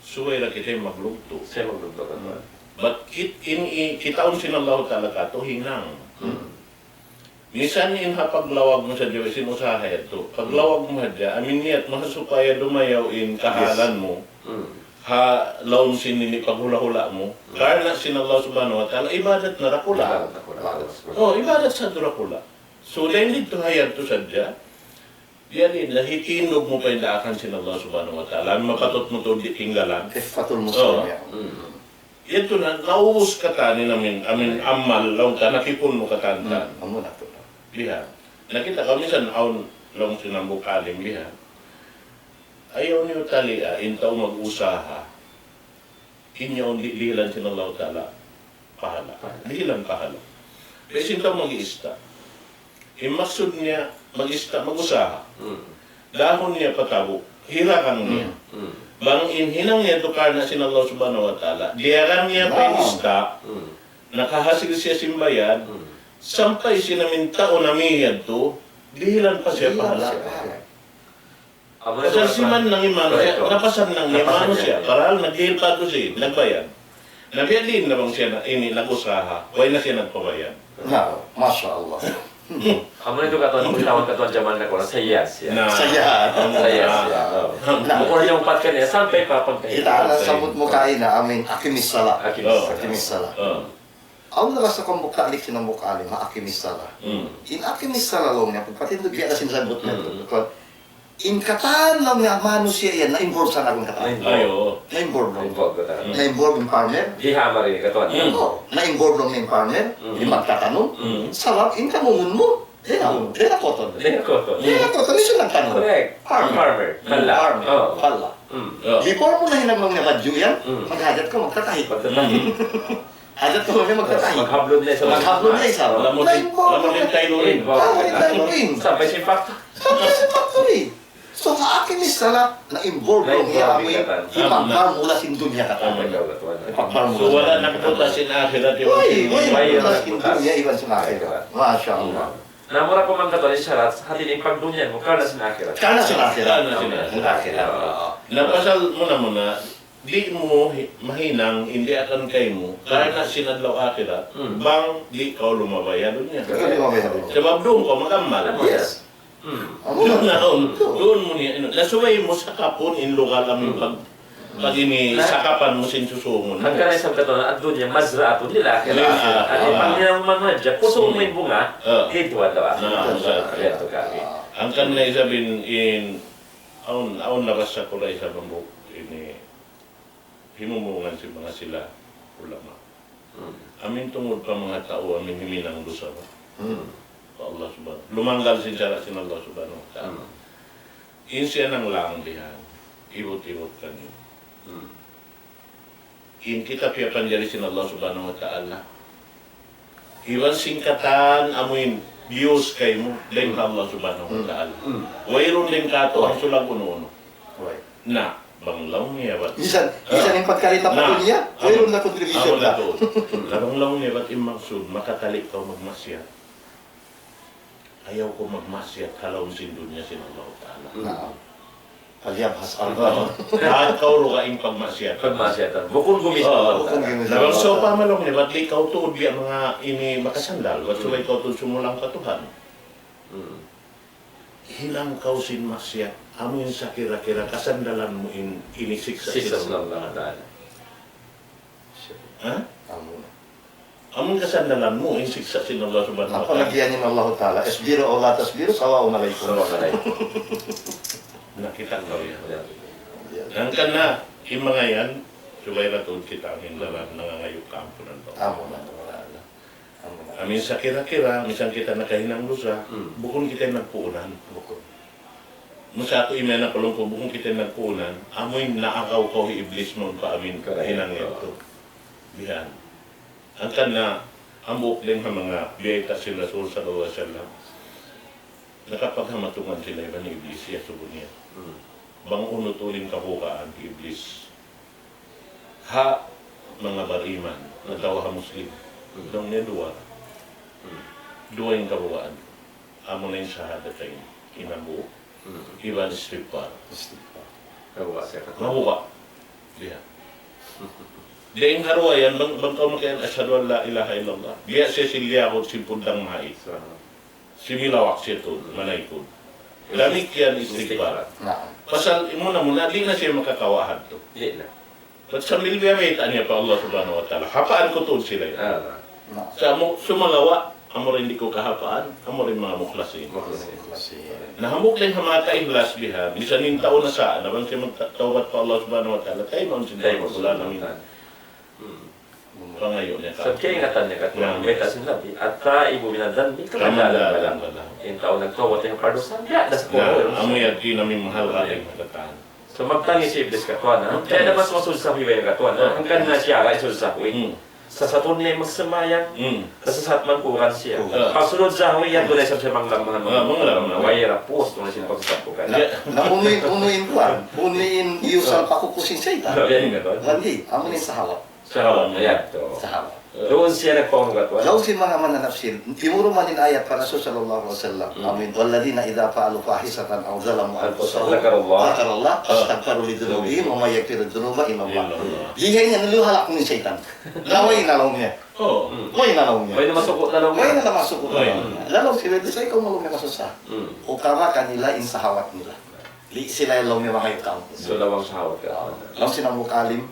Subay da kita maglugtu'. Siya maglugtu' katan. Bat kit-, in, i-, kitaun sin Allah Ta'ala katu' hinang. Misan in ha paglawag mu sadja, sin usaha yadtu. Paglawag mu hadja, amin niyat mu ha supaya dumayaw in kahalan mu. Ha lawm sin ini paghula'-hula' mu. Karna' sin Allah Subhanahu wa Ta'ala, ibadat na dakula'. Ibadat dakula'. Oh, ibadat sa dakula'. So, dayn didtu ha yadtu sadja, biya' diin, hitindug mu pa in daakan sin Allah Subhanahu wa Ta'ala. Mapatut mu tuud di' tinggalan. Tuhfatul Muslim, ya. Yadtu na, naubus katan in amin, amin amal, laung ta, nakipun mu katan. Amu na tuud. Bihan. Na kita' kaw misan awn laung sin hambuuk alim bihan. Ayaw niyu talian, in tau mag-usaha. In yaun di-, dihilan sin Allah Ta'ala pahala. Dihilan pahala. Biya' sin tau mag-iista. In maksud niya, mag-ista-, mag-usaha. Dahun niya patabu', hiragang niya. Bang in hinang niya yadtu karna' sin Allah Subhanahu wa Ta'ala, diyaran niya pa in ista, nakahasil siya sin bayad, sampay sin amin tau nami yadtu, dihilan pa siya pahala. Pasal siman nang in manusiya', napasan nang in manusiya', parahal nagdihil pa tu siya, nagbayad. Na biya' diin na bang siya na, ini nag-usaha, way na siya nagpabayad. Na, masha Allah. Amu na yadtu katan, tawag katan jaman na kuwan, sayas, ya. Na. Sayas. Sayas, ya. Na. Bukun niya umpat kaniya, sampay pa pagkahi. Kita na sabut mu kaina, amin, aqimis salah. Aqimis salah. Aqimis salah. Awn na basa hambuuk ta'liq sin hambuuk alim, ha, aqimis salah. In aqimis salah laung niya, pagpatindug biya' da sin sabut niya tu. Kuwan, in katan laung niya manusiya' yan, na-involve sa laung katan. Na-involve. Na-involve laung. Na-involve katan. Na-involve in farmer. Di' ha mari katan. Oo, na-involve laung in farmer, in magtatanum. Sabab in tanungun mu, di' na, di' na cotton. Di' na cotton. Di' na cotton, di' siya nagtanum. Correct. Farmer. Farmer. Falla. Falla. Before mu na hinang laung niya badju' yan, maghajat kaw magtatahi. Magtatahi. Hajat kaw magtatahi. Maghablud na isab. Maghablud na isab. Lamud in, lamud in tailoring. Lamud in tailoring. Sampay sin factory. Sampay sin factory. So, ha aqimis salah, na-involve laung niya amu in ipagpamula sin dunya katan. Ipagpamula sin dunya katan. So, wala' nagputas in akhirat, way, way nagputas in dunya iban sin akhirat. Masha Allah. Na mura pa man katan in sarat, hati niya in pagdunya mu, karna' sin akhirat. Karna' sin akhirat. Karna' sin akhirat. Na pasal muna-muna, di' mu hi-, mahinang in daakan kaymu, karna' sin adlaw akhirat, bang di' kaw lumabay ha dunya. Di' kaw lumabay ha dunya. Sabab duun kaw mag-amal. Yes. Duun na, duun mu niya, inu-, na subay mu sakapun in lugal amu in pag-, pag ini sakapan mu sin susungun. Hangkan na isab katan, ad-dunya mazra'atun lil akhirah. Lil akhirah. Hati paghinang mu manhajat, pusuhun mu in bunga, didtu adlaw akhirat. Hangkan na isab in, in Awn, awn nabasa ku da isab hambuuk ini himumungan sin manga sila ulama. Amin tungud pa manga tau amin himinang dusa pa Allah Subhanahu. Lumanggal sin sara' sin Allah Subhanahu wa Ta'ala. In siya nanglang bihan, ibut-ibut kaniyu. In kita piyapanjari sin Allah Subhanahu wa Ta'ala. Iban sin katan amuin biyus kaymu dayn ha Allah Subhanahu wa Ta'ala. Wayruun dayn katu' hangsulag unu-unu. Na, bang laung niya bat. Misan, misan in pagkarita pa dunya, wayruun na contribution na. Na bang laung niya bat in maksud, makatali' kaw magmaksiyat. Ayaw kaw magmaksiyat ha lawm sin dunya sin Allah Ta'ala. Naam. Falyabhas arba'an. Lahat kaw dugaing pagmaksiyat. Pagmaksiyatan. Bukun gumis. Oo. Bukun gumis. Na bang sawpama laung niya bat di' kaw tuud biya' manga ini makasandal, bat subay kaw tuud sumulang pa Tuhan. Hinang kaw sin maksiyat, amu in sakira-kira kasandalan mu in, ini siksa' sin Allah Ta'ala. Ha? Amu in kasandalan mu in siksa' sin Allah Subhanahu wa Ta'ala. Apa lagi yan in Allah Ta'ala? اصبروا أو لا تصبروا سواء عليكم. Sawa' alaykum. Nakita' kaw yan. Hangkan na, in manga yan, subay na tuud kita in daran nangangayu' kaampunan pa Allah Ta'ala. Amin sakira-kira, misan kita nakahinang dusa, bukun kita in nagpuunan. Bukun. Musa aku imiyan na kulung ku, bukun kita in nagpuunan, amu in naagaw kaw hi Iblis mawn pa amin hinang yadtu. Bihan. Hangkan na, hambuuk dayn ha manga biyayta' sin Rasul sallallahu alayhi wasallam, nakapaghamatungan sila iban Iblis, iyasubu niya. Bang unu tuud in kabugaan hi Iblis ha manga bariman atawa ha Muslim. Laung niya duwa. Duwa in kabugaan. Amuna in shahadatain. Hinambuuk. Iban istighfar. Istighfar. Mabuga' siya katan. Mabuga'. Biya'. Dayn ha duwa yan, bang, bang kaw makiyan, أشهد أن لا إله إلا الله. Biya' siya sin liyahud sin pundang mahait. Similawak siya tuud, manaykud. Damikkiyan istighfar. Naam. Pasal muna-muna, di' na siya makakawa' hadtu. Di' na. Bat sambil biya' bayta' niya pa Allah Subhanahu wa Ta'ala. Hapaan ku tuud sila yan. Naam. Sa' amu, sumagawa', amu ra in di' ku kahapaan, amu ra in manga mukhlasin. Mukhlasin. Na hambuuk dayn ha mata ikhlas bihan, misan in tau na sa', na bang siya magtawbat pa Allah Subhanahu wa Ta'ala, taymaun sin Rabbul Alamin. Pangayu' niya. Sabab kaingatan niya katan, bayta' sin Nabi, التائب من الذنب كمن لا ذنب له. In tau nagtawbat dayn ha pardusa, biya' da sa' kunu'. Amu yan in amu in mahal ka dayn ha katan. So, magtangis hi Iblis katan, ha? Magtangis. Kaya na mas masul sa hiway katan, ha? Hangkan na siya, kaya sul sa hiway. Sa' sa' tunay magsamayang, sa' sa' man kuran siya. Pagsunod sa hiway, yan tunay sa siya manglam, manglam. Way ra, puas tunay siya pagsapukan. Na, na unu in, unu in kuwan, unu in iyusal pa kuku sin saytan. Yan in katan. Lagi, amu in sahawat. Sahawat, ayan, to. Sahawat. Duun siya nagpahunggat, wa? Laung sin manga mananapsir, timurun man in ayat pa Rasul sallallahu alayhi wasallam. Amin. والذين إذا فعلوا فاحشة أو ظلموا أنفسهم ذكروا الله فاستغفروا لذنوبهم ومن يغفر الذنوب إلا الله. Di' niya niluhala' kunu' in saytan. Na way na laung niya. Way na laung niya. Way na masuku' na laung niya. Way na masuku' na laung niya. Laung sila, di' sa' ikaw malung niya masusa. Ukama kanila in sahawat nila. Di' sila laung niya mangayu' kaampun. So, lawang sahawat ka. Laung sin hambuuk alim,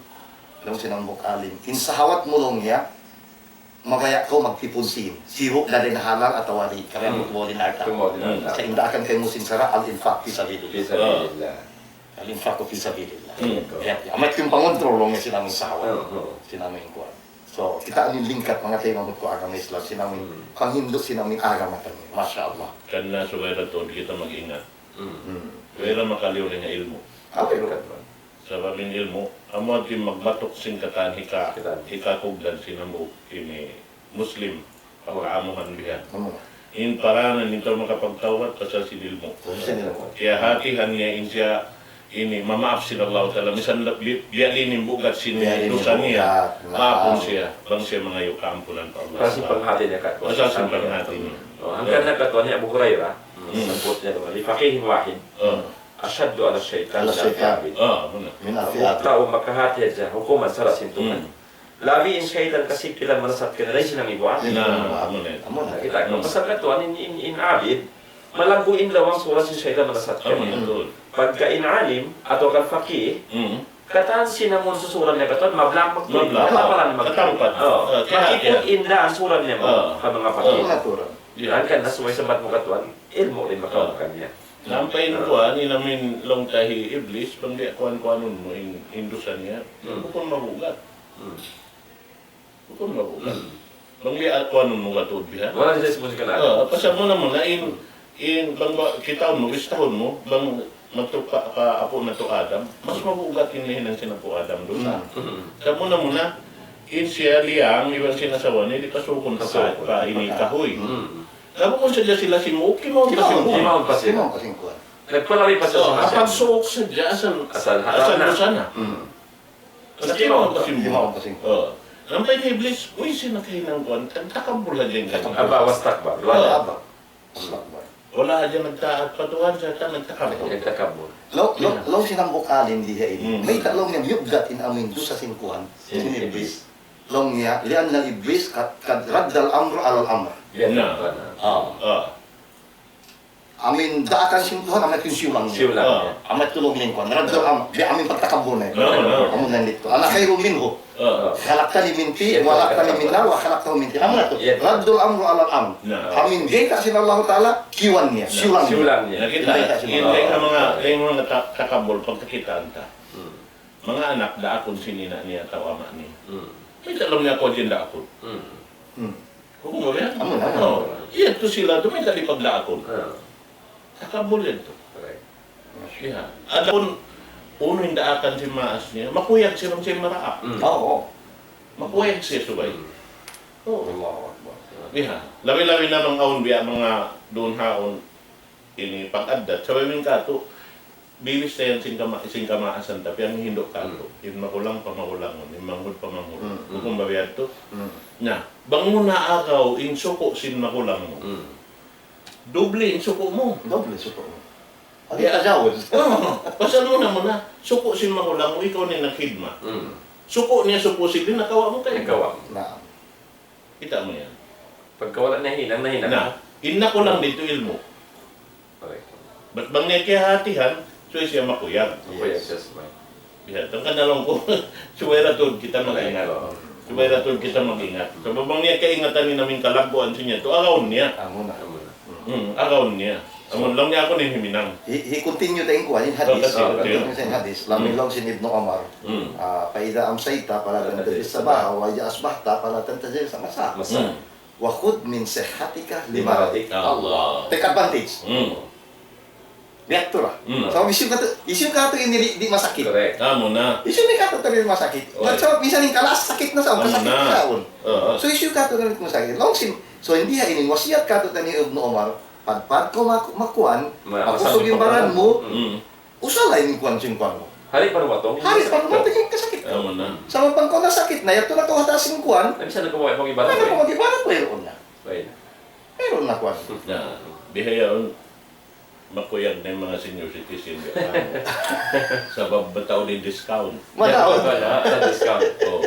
Laung sin hambuuk alim, in sahawat mu laung niya, mabaya' kaw magtipun sin. Sibu' da in halal atawa di', karna' mu tumaw in alta'. Tumaw in alta'. Sa' in daakan kaymu sin sara', الإنفاق في سبيل الله. Fi sabilillah. الإنفاق في سبيل الله. Amu in pangontrol laung niya sin amu in sahawat. Sin amu in kuwan. So, kita' in lingkat manga taymanghud ku agama Islam, sin amu in panghindu' sin amu in agama taniyu. Masha Allah. Karna' subay da tuud kita mag-ingat. Way da makaliyu dayn ha ilmu'. Ape, bro? Sabab in ilmu', amu in magbatuk sin katan hika-, hikakugdan sin hambuuk ini Muslim, pagkaamuhan bihan. In paranan in tau makapagtawbat pasal sin ilmu'. Pasal sin ilmu'. Kiyahatihan niya in siya ini mamaap sin Allah Ta'ala. Misan bi-, biya' diin in bugat sin dusa niya. Maapun siya. Bang siya mangayu' kaampunan pa Allah. Pasal sin panghati niya katan. Pasal sin panghati niya. Hangkan na katan hi Abu Hurairah. Sabbut niya, لفقيه واحد أشد على الشيطان من ألف عابد. Hambuuk tau makahati hadja hukuman sara' sin Tuhan. Labi in saytan kasigpitan manasat kaniya dayn sin nangibu'. Na, amu na. Amu na. Kita' kaw, pasal katan in, in, in abid, malaggu' in lawang surat sin saytan manasat kaniya. Pagka in alim, atawa kan faqih, katan sin amun susuran niya katan, mablak magtuy. Mablak. Katamparan magtuy. Katampat. Makiput in daan suran niya, ha manga faqih. Hangkan na subay sambat mu katan, ilmu' in makawa' kaniya. Laung pa in kuwan, in amin laung ta hi Iblis, bang di' kuwan-kuwanun mu in, in dusa niya. Hmm. Bukun mabugat. Hmm. Bukun mabugat. Hmm. Bang di' kuwanun mu katuud bihan. Wala' siya sa' musika na. Ah, pasal muna-muna in, in bang ba, kitaun mu, bistahun mu, bang magtupa ka apu' natu' Adam, mas mabugat in nahinang sin apu' Adam dusa. Hmm. Hmm. Sa' muna-muna, in siya liyang, iban sin asawa niya, di' pasukun pa, pasukun pa ini kahuy. Hmm. Labi kung sadja sila simuuk, kimaun pa simuuk. Kimaun pa simuuk. Kimaun pa simuuk. Nagpalabi pa sa, oh, sa, kapag suuk sadja, asal, asal, asal haram na. Asal dusa na. Hmm. Kimaun pa simuuk. Kimaun pa simuuk. Oh. Laung pa in Iblis, uy, sin nakahinang kuwan, takabbur hadja in katan. Aba, wastakbar. Oh. Aba, wastakbar. Wala' hadja nagtaat pa Tuhan, sa' nagtakabbur. Nagtakabbur. Laung, laung, laung sin hambuuk alim di ha ini. Hmm. Mayta' laung niya miyuggat in amin dusa sin kuwan, sin Iblis. Laung niya, لأن إبليس قد، قد رد الأمر على الأمر. Na. Ah. Ah. Amin daakan sin Tuhan, amu yadtu in siyulang niya. Siyulang niya. Ah. Amu yadtu laung niya in kuwan. رد الأمر. Di' amin pagtakabbur na. Na, na. Amu na in didtu. أنا خير منه. Ah. خلقتني من طين وخلقته من نار وخلقه من طين. Amu na yadtu. Yes. رد الأمر على الأمر. Na. Amin bayta' sin Allahu Ta'ala, kiyuwan niya. Na. Siyulang niya. Siyulang niya. Na kita, bayta' sin Allahu Ta'ala. In, in manga, in manga ta-, takabbur, pagkakitaan ta. Hmm. Manga anak, daakun sin ina' niya atawa ama' niya. Hmm. Mayta' laung niya aku hadja in daakun. Hmm. Hmm. Hukum ba yan? Amu na, amu na. Oh, yadtu sila tu, mayta' di' pagdaakun. Ah. Takabbur yadtu. Correct. Iya. Adapun unu in daakan sin maas niya, makuyag siya bang siya maraak. Hmm. Oo. Makuyag siya subay. Hmm. Oo. Allahu Akbar. Iya. Labi-labi na bang awn biya' manga duun haun ini pag-addat. Sabab in katu', bibistahan sin kama-, sin kamaasan ta, piyahindu' katu'. Hmm. In makulang pa makulangun, in manghud pa manghud. Hmm, hmm. Hukum ba biya' yadtu? Hmm. Na, bang mu naagaw in suku' sin makulang mu. Hmm. Dubli in suku' mu. Dubli suku' mu. Adi tajawuz. Oh, pasal muna-muna, suku' sin makulang mu, ikaw na in nagkhidmat. Hmm. Suku' niya supposedly nakawa' mu kaymu. Nakawa'. Naam. Kita' mu yan. Pagka wala' nahinang, nahinang. Na, in nakulang didtu ilmu'. Correct. Bat bang niya kiyahatihan, subay siya makuyag. Makuyag siya subay. Biya' hangkan na laung ku, subay da tuud kita mag-ingat. Correct. Subay da tuud kita mag-ingat. Sabab bang niya kaingatan in amin kalagguan sin niya, tu agaun niya. Amu na. Amu na. Hmm, agaun niya. Amun laung niya aku na in himinang. Hi, hi continue ta in kuwan, in hadith. Oh, continue. Continue ta in hadith. Laung, hmm, laung sin Ibnu Umar. Hmm. Ah, فإذا أمسيت فلا تنتظر الصباح، وإذا أصبحت فلا تنتظر المساء. Masa. Hmm. وخذ من صحتك لمرضك. Allah. Take advantage. Hmm. Biya' tu ra. Hmm. So, hisiyu katu', hisiyu katu' ini di', di' masakit. Correct. Amu na. Hisiyu ini katu' di' masakit. Oy. Sabab minsan in kalas sakit na sa, amu na, kasakit na sa. Oo. So, hisiyu katu' di' masakit. Laung sin, so, in biha' ini, wasiyat katu' taniyu Ibnu Umar, padpad kaw mak-, makuan, ma-, makusug in baran mu, hmm, usala in kuwan sin kuwan mu. Hari pa dumatung. Hari pa dumatung in kasakit. Amu na. Sabab bang kaw nasakit na, yadtu na kaw ha taas sin kuwan. Di' na kaw mag-ibadat, wayruun na. Wayruun na. Wayruun na kuwan. Na, bihaun, makuyag na in manga senior citizen. Sabab mataud in discount. Mataud. Wala', wala', discount. Oh.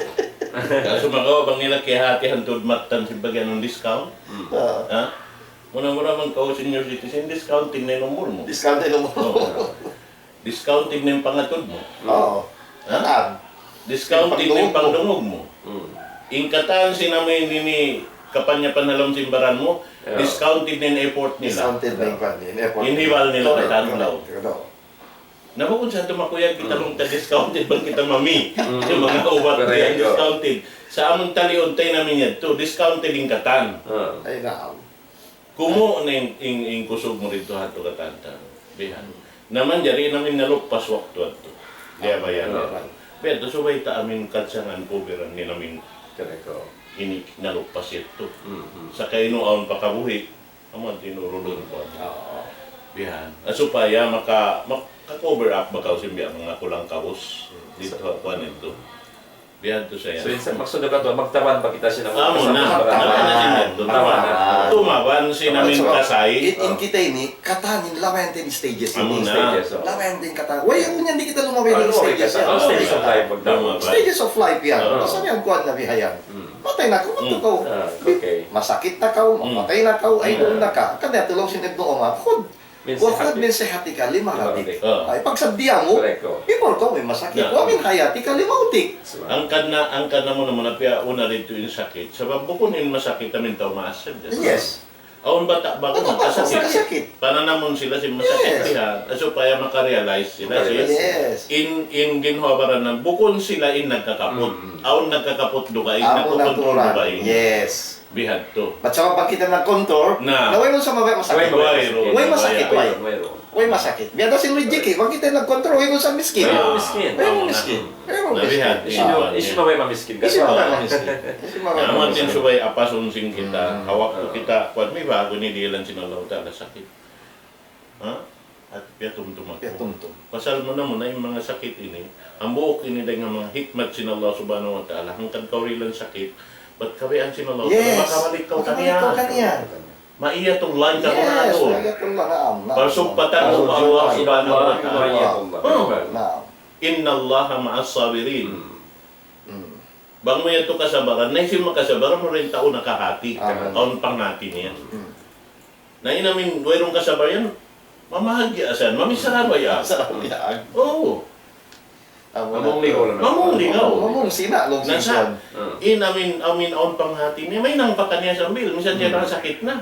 Kasu makawa' bang nila kiyahatihan tuud mattan sin bagian sin discount. Hmm. Ah. Ha? Muna-muna bang kaw senior citizen, discounted na in umur mu. Discounted na in umur mu. Oh. Discounted na in pangatud mu. Oo. Ha? Katan. Discounted na in pangdungug mu. Hmm. In katan sin amu ini kapanyapan ha lawm sin baran mu, yeah, discounted na in effort nila. Discounted na in kuwan, in effort. In hiwal nila. Correct, katan correct, daw. Correct. Na bukun sa' tu makuyag kita, hmm, laung ta discounted bang kita mami. Hmm. Sin manga ubat. Correct. Yan, discounted. Sa' amun taliun ta in amu yadtu, discounted in katan. Ah. Ay, naam. Kumu' na in, in, in kusug mu didtu ha yadtu katan ta. Bihan. Na manjari in amu in naluppas waktu yadtu. Di' ba yan? Ah. Biya' tu subay ta amu in kadsangan kubiran in amu in, correct, ini naluppas yadtu. Mm, mm. Sa' kaymu awn pa kabuhi', amu in tinurulun ku. Oo. Bihan. Ah, supaya maka-, maka-cover up ba kaw sin biya' manga kulang kabus. Mm. Didtu ha kuwan yadtu. Biya' tu sa yan. So, in sa maksud na ba tu, magtaban pa kita sin amu na. Magtaban. Taban na sin yadtu. Taban na. Tumaban sin amu in kasay. In, in kita ini, katan in labayan ta in stages. Amu na. Stages, oh. Labayan ta in katan. Way, yadtu yan, di' kita lumabay in stages yan. Oh, stages of life, magtaban. Stages of life yan. Oo. Basta yan, kuwan na bihayan. Hmm. Matay na kaw, hmm, matay na kaw. Ah, okay. Masakit na kaw, hmm, mamatay na kaw, ay, hmm, duun na ka. Kanya tu laung sin Ibnu Umar, khudh وخذ من صحتك لمرضك. Ah. Ay, pagsabdiya mu, correct, oh, before kaw may masakit. Yeah. ومن حياتك لموتك. Angkan na, angkan na muna-muna piyauna didtu in sakit. Sabab bukun in masakit amu in tau maas sadja. Yes. Awn bata' ba'gu nakasakit. Kasakit. Pananamun sila sin masakit. Yes. Bihan. Ah, supaya makarealize sila sin Makarealize. Yes. in, in ginhawa-baranan. Bukun sila in nagkakaput. Mm, mm. Awn nagkakaput dugaing, Amu nagkukun natural. Dugaing. Yes. Bihadtu. Bat sabab bang kita nagkontrol, Na. Na wayruun sa mabaya' masakit. Wayruun. Wayruun. Way masakit, way. Wayruun. Way masakit. Biya' da sin Luigi, bang kita nagkontrol, wayruun sa miskin. Wayruun miskin. Wayruun miskin. Wayruun miskin. Na bihadtu. Hisiyu, hisiyu mabaya' mamiskin? Hisiyu mabaya' mamiskin? Hisiyu mabaya' mamiskin? Na, amu in subay apasun sin kita. Hmm. Ha waktu kita, kuwan mi ba, aku ini dihilan sin Allah Ta'ala sakit. Ha? At piyatumtum aku. Piyatumtum. Pasal muna-muna in manga sakit ini, hambuuk ini dayn ha manga hikmat sin Allah Subhanahu wa Ta'ala. Hangkan kaw dihilan sakit, bat kabayaan sin Allah Ta'ala, Yes. Makabalik kaw Makabalik kaniya. kaw kaniya. Ma'iyatullah in Yes, kakunaun. Ma'iyatullah, naam, naam. Parsugpatan mu pa Allah Subhanahu wa Ta'ala. Ma'iyatullah. Hmm. Naam. إن الله مع الصابرين. Hmm. Hmm. Bang mu yadtu kasabaran, na hisiyu makasabar, amura in tau nakahati. Amin. Awn panghati niya. Hmm. Na in amin, wayruun kasabar yan, mamahagya' sa yan, mamisara ba yan? Sa yan. Oo. Amu na. Mamung ligaw na. Mamung ligaw. Mamung sina, lung Nasa, singkon. Hmm. In amin, amin awn panghati niya, mahinang pa kaniya sambil, misan siya Hmm. nakasakit na.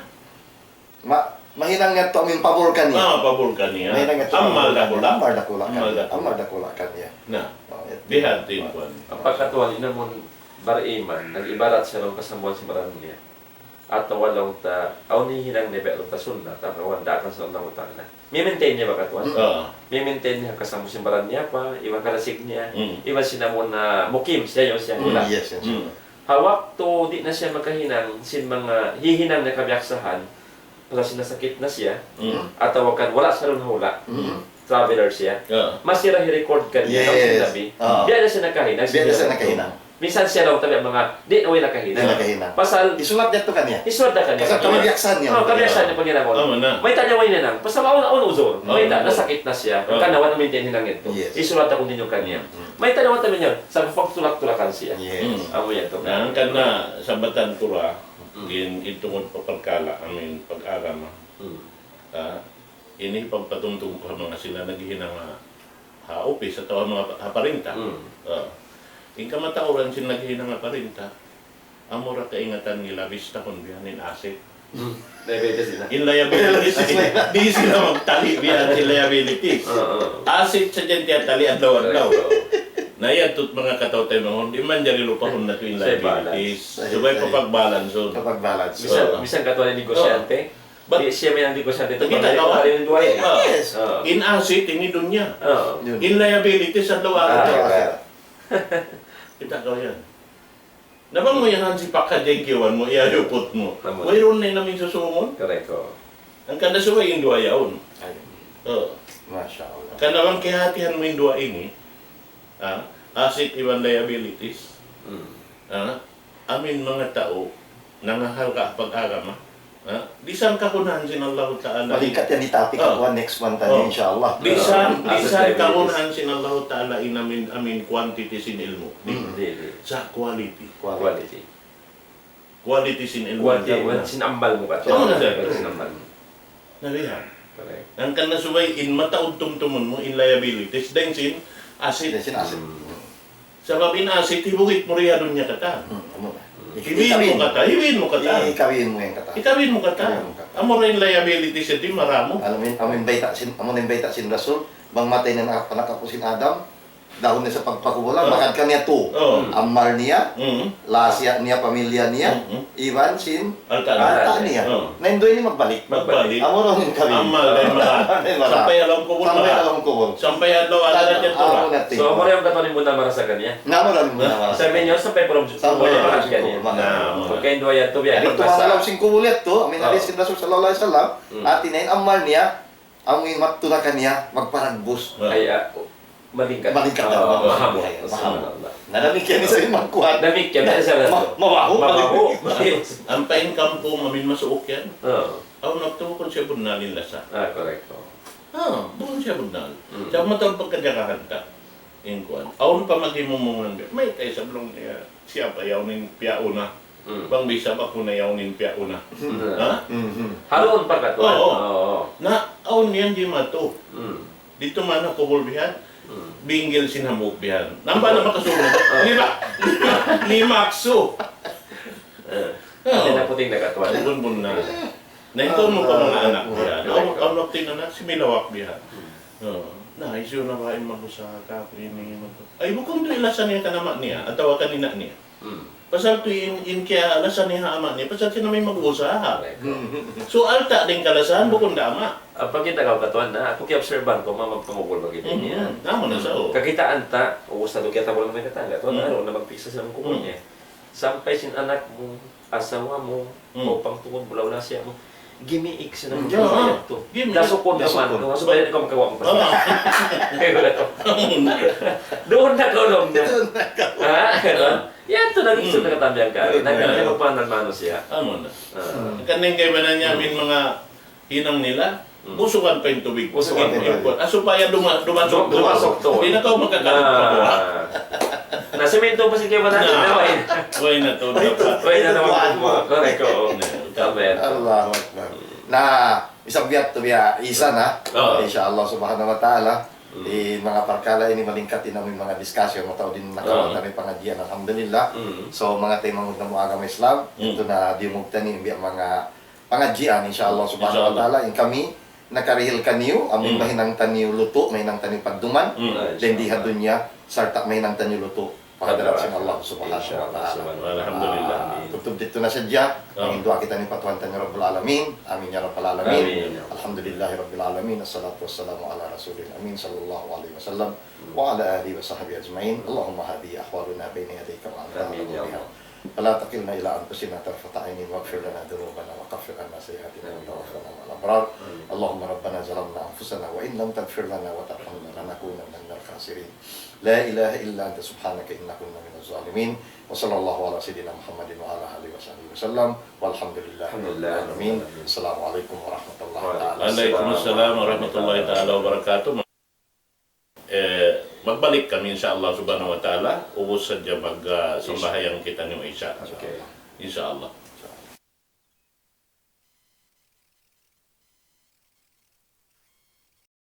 Ma-, mahinang niya tuud amin pabor kaniya. Ah, pabor kaniya. Mahinang niya tuud Amal amin pabor kaniya. Dakula'. Amal dakula' Amal kaniya. dakula'. Amal dakula' kaniya. Na. Oh, yadtu. Bihadtu in kuwan. Ampa katuan in amun bariman, nag-ibarat siya laung kasambuhan sin baran niya. Atawa laung ta, awn hihinang niya biya' laung ta sunnat, atawa daakan sin Allahu Ta'ala. Mi-maintain niya ba katuan? Oo. Mi-maintain niya kasambuhan sin baran niya pa, iban karasig niya, Mm. iban sin amun, ah, mukim siya, yaun siya Mm. hula'. Yes, yes. Mm. Ha waktu di' na siya makahinang sin manga hihinang niya kabiyaksahan, pasal sin nasakit na siya, Mm. atawa kan wala' siya duun ha hula', Mm. traveler siya, Oo. masi ra hi-record kaniya, Yes. laung sin Nabi, Ah. biya' na siya nakahinang, Biya' na siya nakahinang. Minsan siya laung ta biya' manga, di' na way nakahinang. Di' nakahinang. Pasal, Isulat niya tuud kaniya. Isulat na kaniya. Pasal kabiyaksahan niya. Oh, kabiyaksahan niya paghinangun. Tama na. Mayta' niya way hinang. Pasal awn, awn uzur. Tama Mayta', na. Nasakit na siya. Tama. Kan awn na maintain hinang yadtu. Yes. Isulat na continue kaniya. Mm. Mayta' na awn tamingan. Sa' pagtulak-tulakan siya. Yes. Mm. Amu yadtu. Na, hangkan na sabatan ku ra, Mm. in, in tungud pa parkala', amu in pag-agama. Mm. Ah, ini pagpatumtum ku ha manga sila naghihinang ha, ha upis atawa ha manga pa-, ha parinta. Mm. Ah. In kamatauran sin naghihinang ha parinta, amura kaingatan nila bistahun biya' ha yan in asset. Mm. Liabilities na. In liabilities, di' sila magtali biya' ha yan sin liabilities. Oo, oo. Asset sadja in tiyatali adlaw-adlaw. Correct. Na yadtu manga kataw-taymanghuran, di' manjari lupahun natu' in Sa' liabilities. balance. Subay Sa' papagbalansun. Papagbalansun. Misan, Oo. misan katuan in negosyante, Oo. But Di' siya mayan negosyante tu, kita' pagkali kaw, ah? Pagkali in duwa ini. Ah, Yes. Ah. In asset, ini dunya. Ah. Yun. In liabilities, adlaw-adlaw. Ah, Adlaw-adlaw. yeah. Kita' kaw yan. Na bang mu yan, hansi pa ka, J Q one mu, iyayuput mu. Tama. Wayruun na in amin susungun. Correct, oh. Hangkan na subay in duwa yaun. Ayun. Oh. Masha Allah. Hangkan na bang kiyahatihan mu in duwa ini, ah, asset iban liabilities. Hmm. Ah, amin manga tau nangahalga' ha pag-agama. Ah, bisan kakunahan sin Allahu Ta'ala. Malingkat yan in topic Oh. ku, next month tani, Oh. insha Allah. Bisan, Ah, bisan liabilities. kakunahan sin Allahu Ta'ala in amin, amin quantity sin ilmu'. Di'? Hmm. Di', di'. Sa' quality. Quality. Quality. Quality sin ilmu'. Quality, Sa' sin amal mu katu'. Sa' amal mu. Sin amal mu. Na bihan. Correct. Hangkan na subay in mataud tumtumun mu in liabilities, dayn sin asset. Dayn sin asset. Hmm. Sabab in asset, hibugit mu ri ha dunya katan. Hmm, amu na. Hibin mu katan, hibin mu katan. Hikawin mu yan katan. Hikawin mu katan. Hikawin mu katan. Amu ra in liabilities yadtu maramu. Amu in, amu in bayta' sin, amu in bayta' sin Rasul, bang matay na in anak, anak apu' sin Adam, dahun niya sa pagpakubulan, Oh. magad kaniya tu. Oh. Amal niya, Mm. lasa niya, pamilya niya, Mm-mm. iban sin Alta' niya. alta' niya. Oh. Na in duwa ini magbalik. Magbalik. Amu ra in kawin. Amal dayn maramu. Dayn maramu. Sampay ha lawm kubul. Sampay ha lawm kubul. Sampay adlaw-adlaw Tanya, yan tu ra. amu na ti. So, amu ra in katan in bunnal marasa kaniya. Na amu ra in bunnal marasa. Sabi niya, sampay pa lawm kubul. Sampay pa lawm kubul. Kaniya. Na, amu na. Pagka in duwa yadtu, biya' Ay, in tumawa masa. lawm sin kubul yadtu, amu in Ah. hadis sin Rasul sallallahu alayhi wasallam, Hmm. hati niya in amal niya, amu in magtūy kaniya, magparagbus. Ah. Ay, ah, malingkat. Malingkat Oh, daw, mahabut. Ay, mahabut. Subhanallah. Na damikkiyan isab in magkuhan. Damikkiyan, Na, sa' ma-, mabahu, mabahu. mabahu. Ampa in kampung, amin masuuk yan. Oo. Awn waktu bukun siya bunnal in lasa. Ah, correct. Oo. Ah, bukun siya bunnal. Mm. Sa' mataud pagkajagahan ta. In kuwan. Awn pa maghimumungan. Mayta' isab laung niya. Siya pa yaun in piyauna. Hmm. Bang bisan aku na yaun in piyauna. Hmm. Ha? Mhm. Haruun pa katu'. Oo. Oo. Na, awn yan di' matu. Hmm. Didtu man ha kubul bihan. Hmm. Binggil sin hambuuk bihan. Nampa na makasūd. Oo. Lima, lima, lima aksu. Eh. Oo. Hati na puting na katuan. Bukun bunnal. Na, ikaw mo pa manga anak niya. Aw, aw, na, tingnan na, similawak niya. Oo. Na, hisiyu na ba in mag-usaha kāku' ini, mag-, ay, bukun tuud in lasa niya kan ama' niya, atawa kan ina' niya. Hmm. Pasal tuud in, in kiyalasa niya ha ama' niya, pasal siya na in mag-usaha. Correct. So, alta' da in kalasahan, bukun da ama'. Apa kita kaw katuan na, aku kiya-obserban ku, manga pangugul bagi niya. Hmm. Namu na sa, oh. Kakitaan ta, o, sa dugyat na bulan may katangga, tuan na, Hmm. ano, na magpiksa sa manga kukul Hmm. niya. Sampay sin anak mu, asawa mu, Hmm. o pangtungud, bula-bula siya mu. Gimiik sa Hmm. nang Yeah. Gimiik. Dasukun naman. Dasukun. Supaya di' kaw makawa' pa. Ah. Duun na kaw, duun na. Duun na kaw. Ha? Ah. Yan, ito na, Hmm. ito na katambihan ka. Duun na. Nagkakaroon pa ng manusiya'. Amu na. Ah. Hmm. Kaning kaibanan niya, Hmm. amin manga hinang nila, Hmm. usugan pa in tubig. Usugan pa in tubig. Ah, supaya duma-, dumasok. Dumasok to. Di' na kaw makakalit pa. Ah. Na, simento pa sin kaibanan. Na. Na, way. Way na to, dapat. Way na naman. Correct, oo. Na, Amen. Allahu Akbar. Na, isab biya' tu biya' isa na. Oo. Insha Allah subhanahu wa ta'ala. Mm. In manga parkala' ini malingkat in amu in manga discussion, mataud in nakawa' Mm. kami pangadjian, alhamdulillah. Mm. So, manga taymanghud namu' agama Islam, Mm. yadtu na diyungug taniyu in biya' manga pangadjian, insha Allah subhanahu wa ta'ala. Insha Allah. In kami, nakarihil kaniyu, amu in Mm. mahinang taniyu lutu', mahinang taniyu padduman, Mm. dayn di ha dunya, sarta' mahinang taniyu lutu'. Pa hadarat sin Allah subhanahu wa ta'ala. Insha Allah. Alhamdulillah. Ah, tubtub didtu na sadja. Ah. Mangayu' duwaa kita ini pa Tuhan taniyu Rabbul Alamin. Amin ya Rabbal Alamin. Amin. Alhamdulillahi Rabbil Alamin. Assalatu wassalamu ala Rasulil Amin sallallahu alayhi wasallam wa ala alihi wa sahbihi ajma'in. Allahumma hadhihi ahwaluna bayna yadayka wa anta a'lamu biha. Amin ya Allah. فلا تكلنا إلى أنفسنا طرفة عين واغفر لنا ذنوبنا وكفر عنا سيئاتنا وتوفنا مع الأبرار. آمين. اللهم ربنا ظلمنا أنفسنا وإن لم تغفر لنا وترحمنا لنكونن من الخاسرين. لا إله إلا أنت سبحانك إنا كنا من الظالمين. وصلى الله على سيدنا محمد وعلى آله وصحبه وسلم. والحمد لله رب العالمين. الحمد لله رب العالمين. السلام عليكم ورحمة الله تعالى وبركاته. وعليكم السلام ورحمة الله تعالى وبركاته. Eh, magbalik kami, insha Allah subhanahu wa ta'ala. Ubus sadja mag, ah, sambahayang kita niyu Isha. Okay. Insha Allah.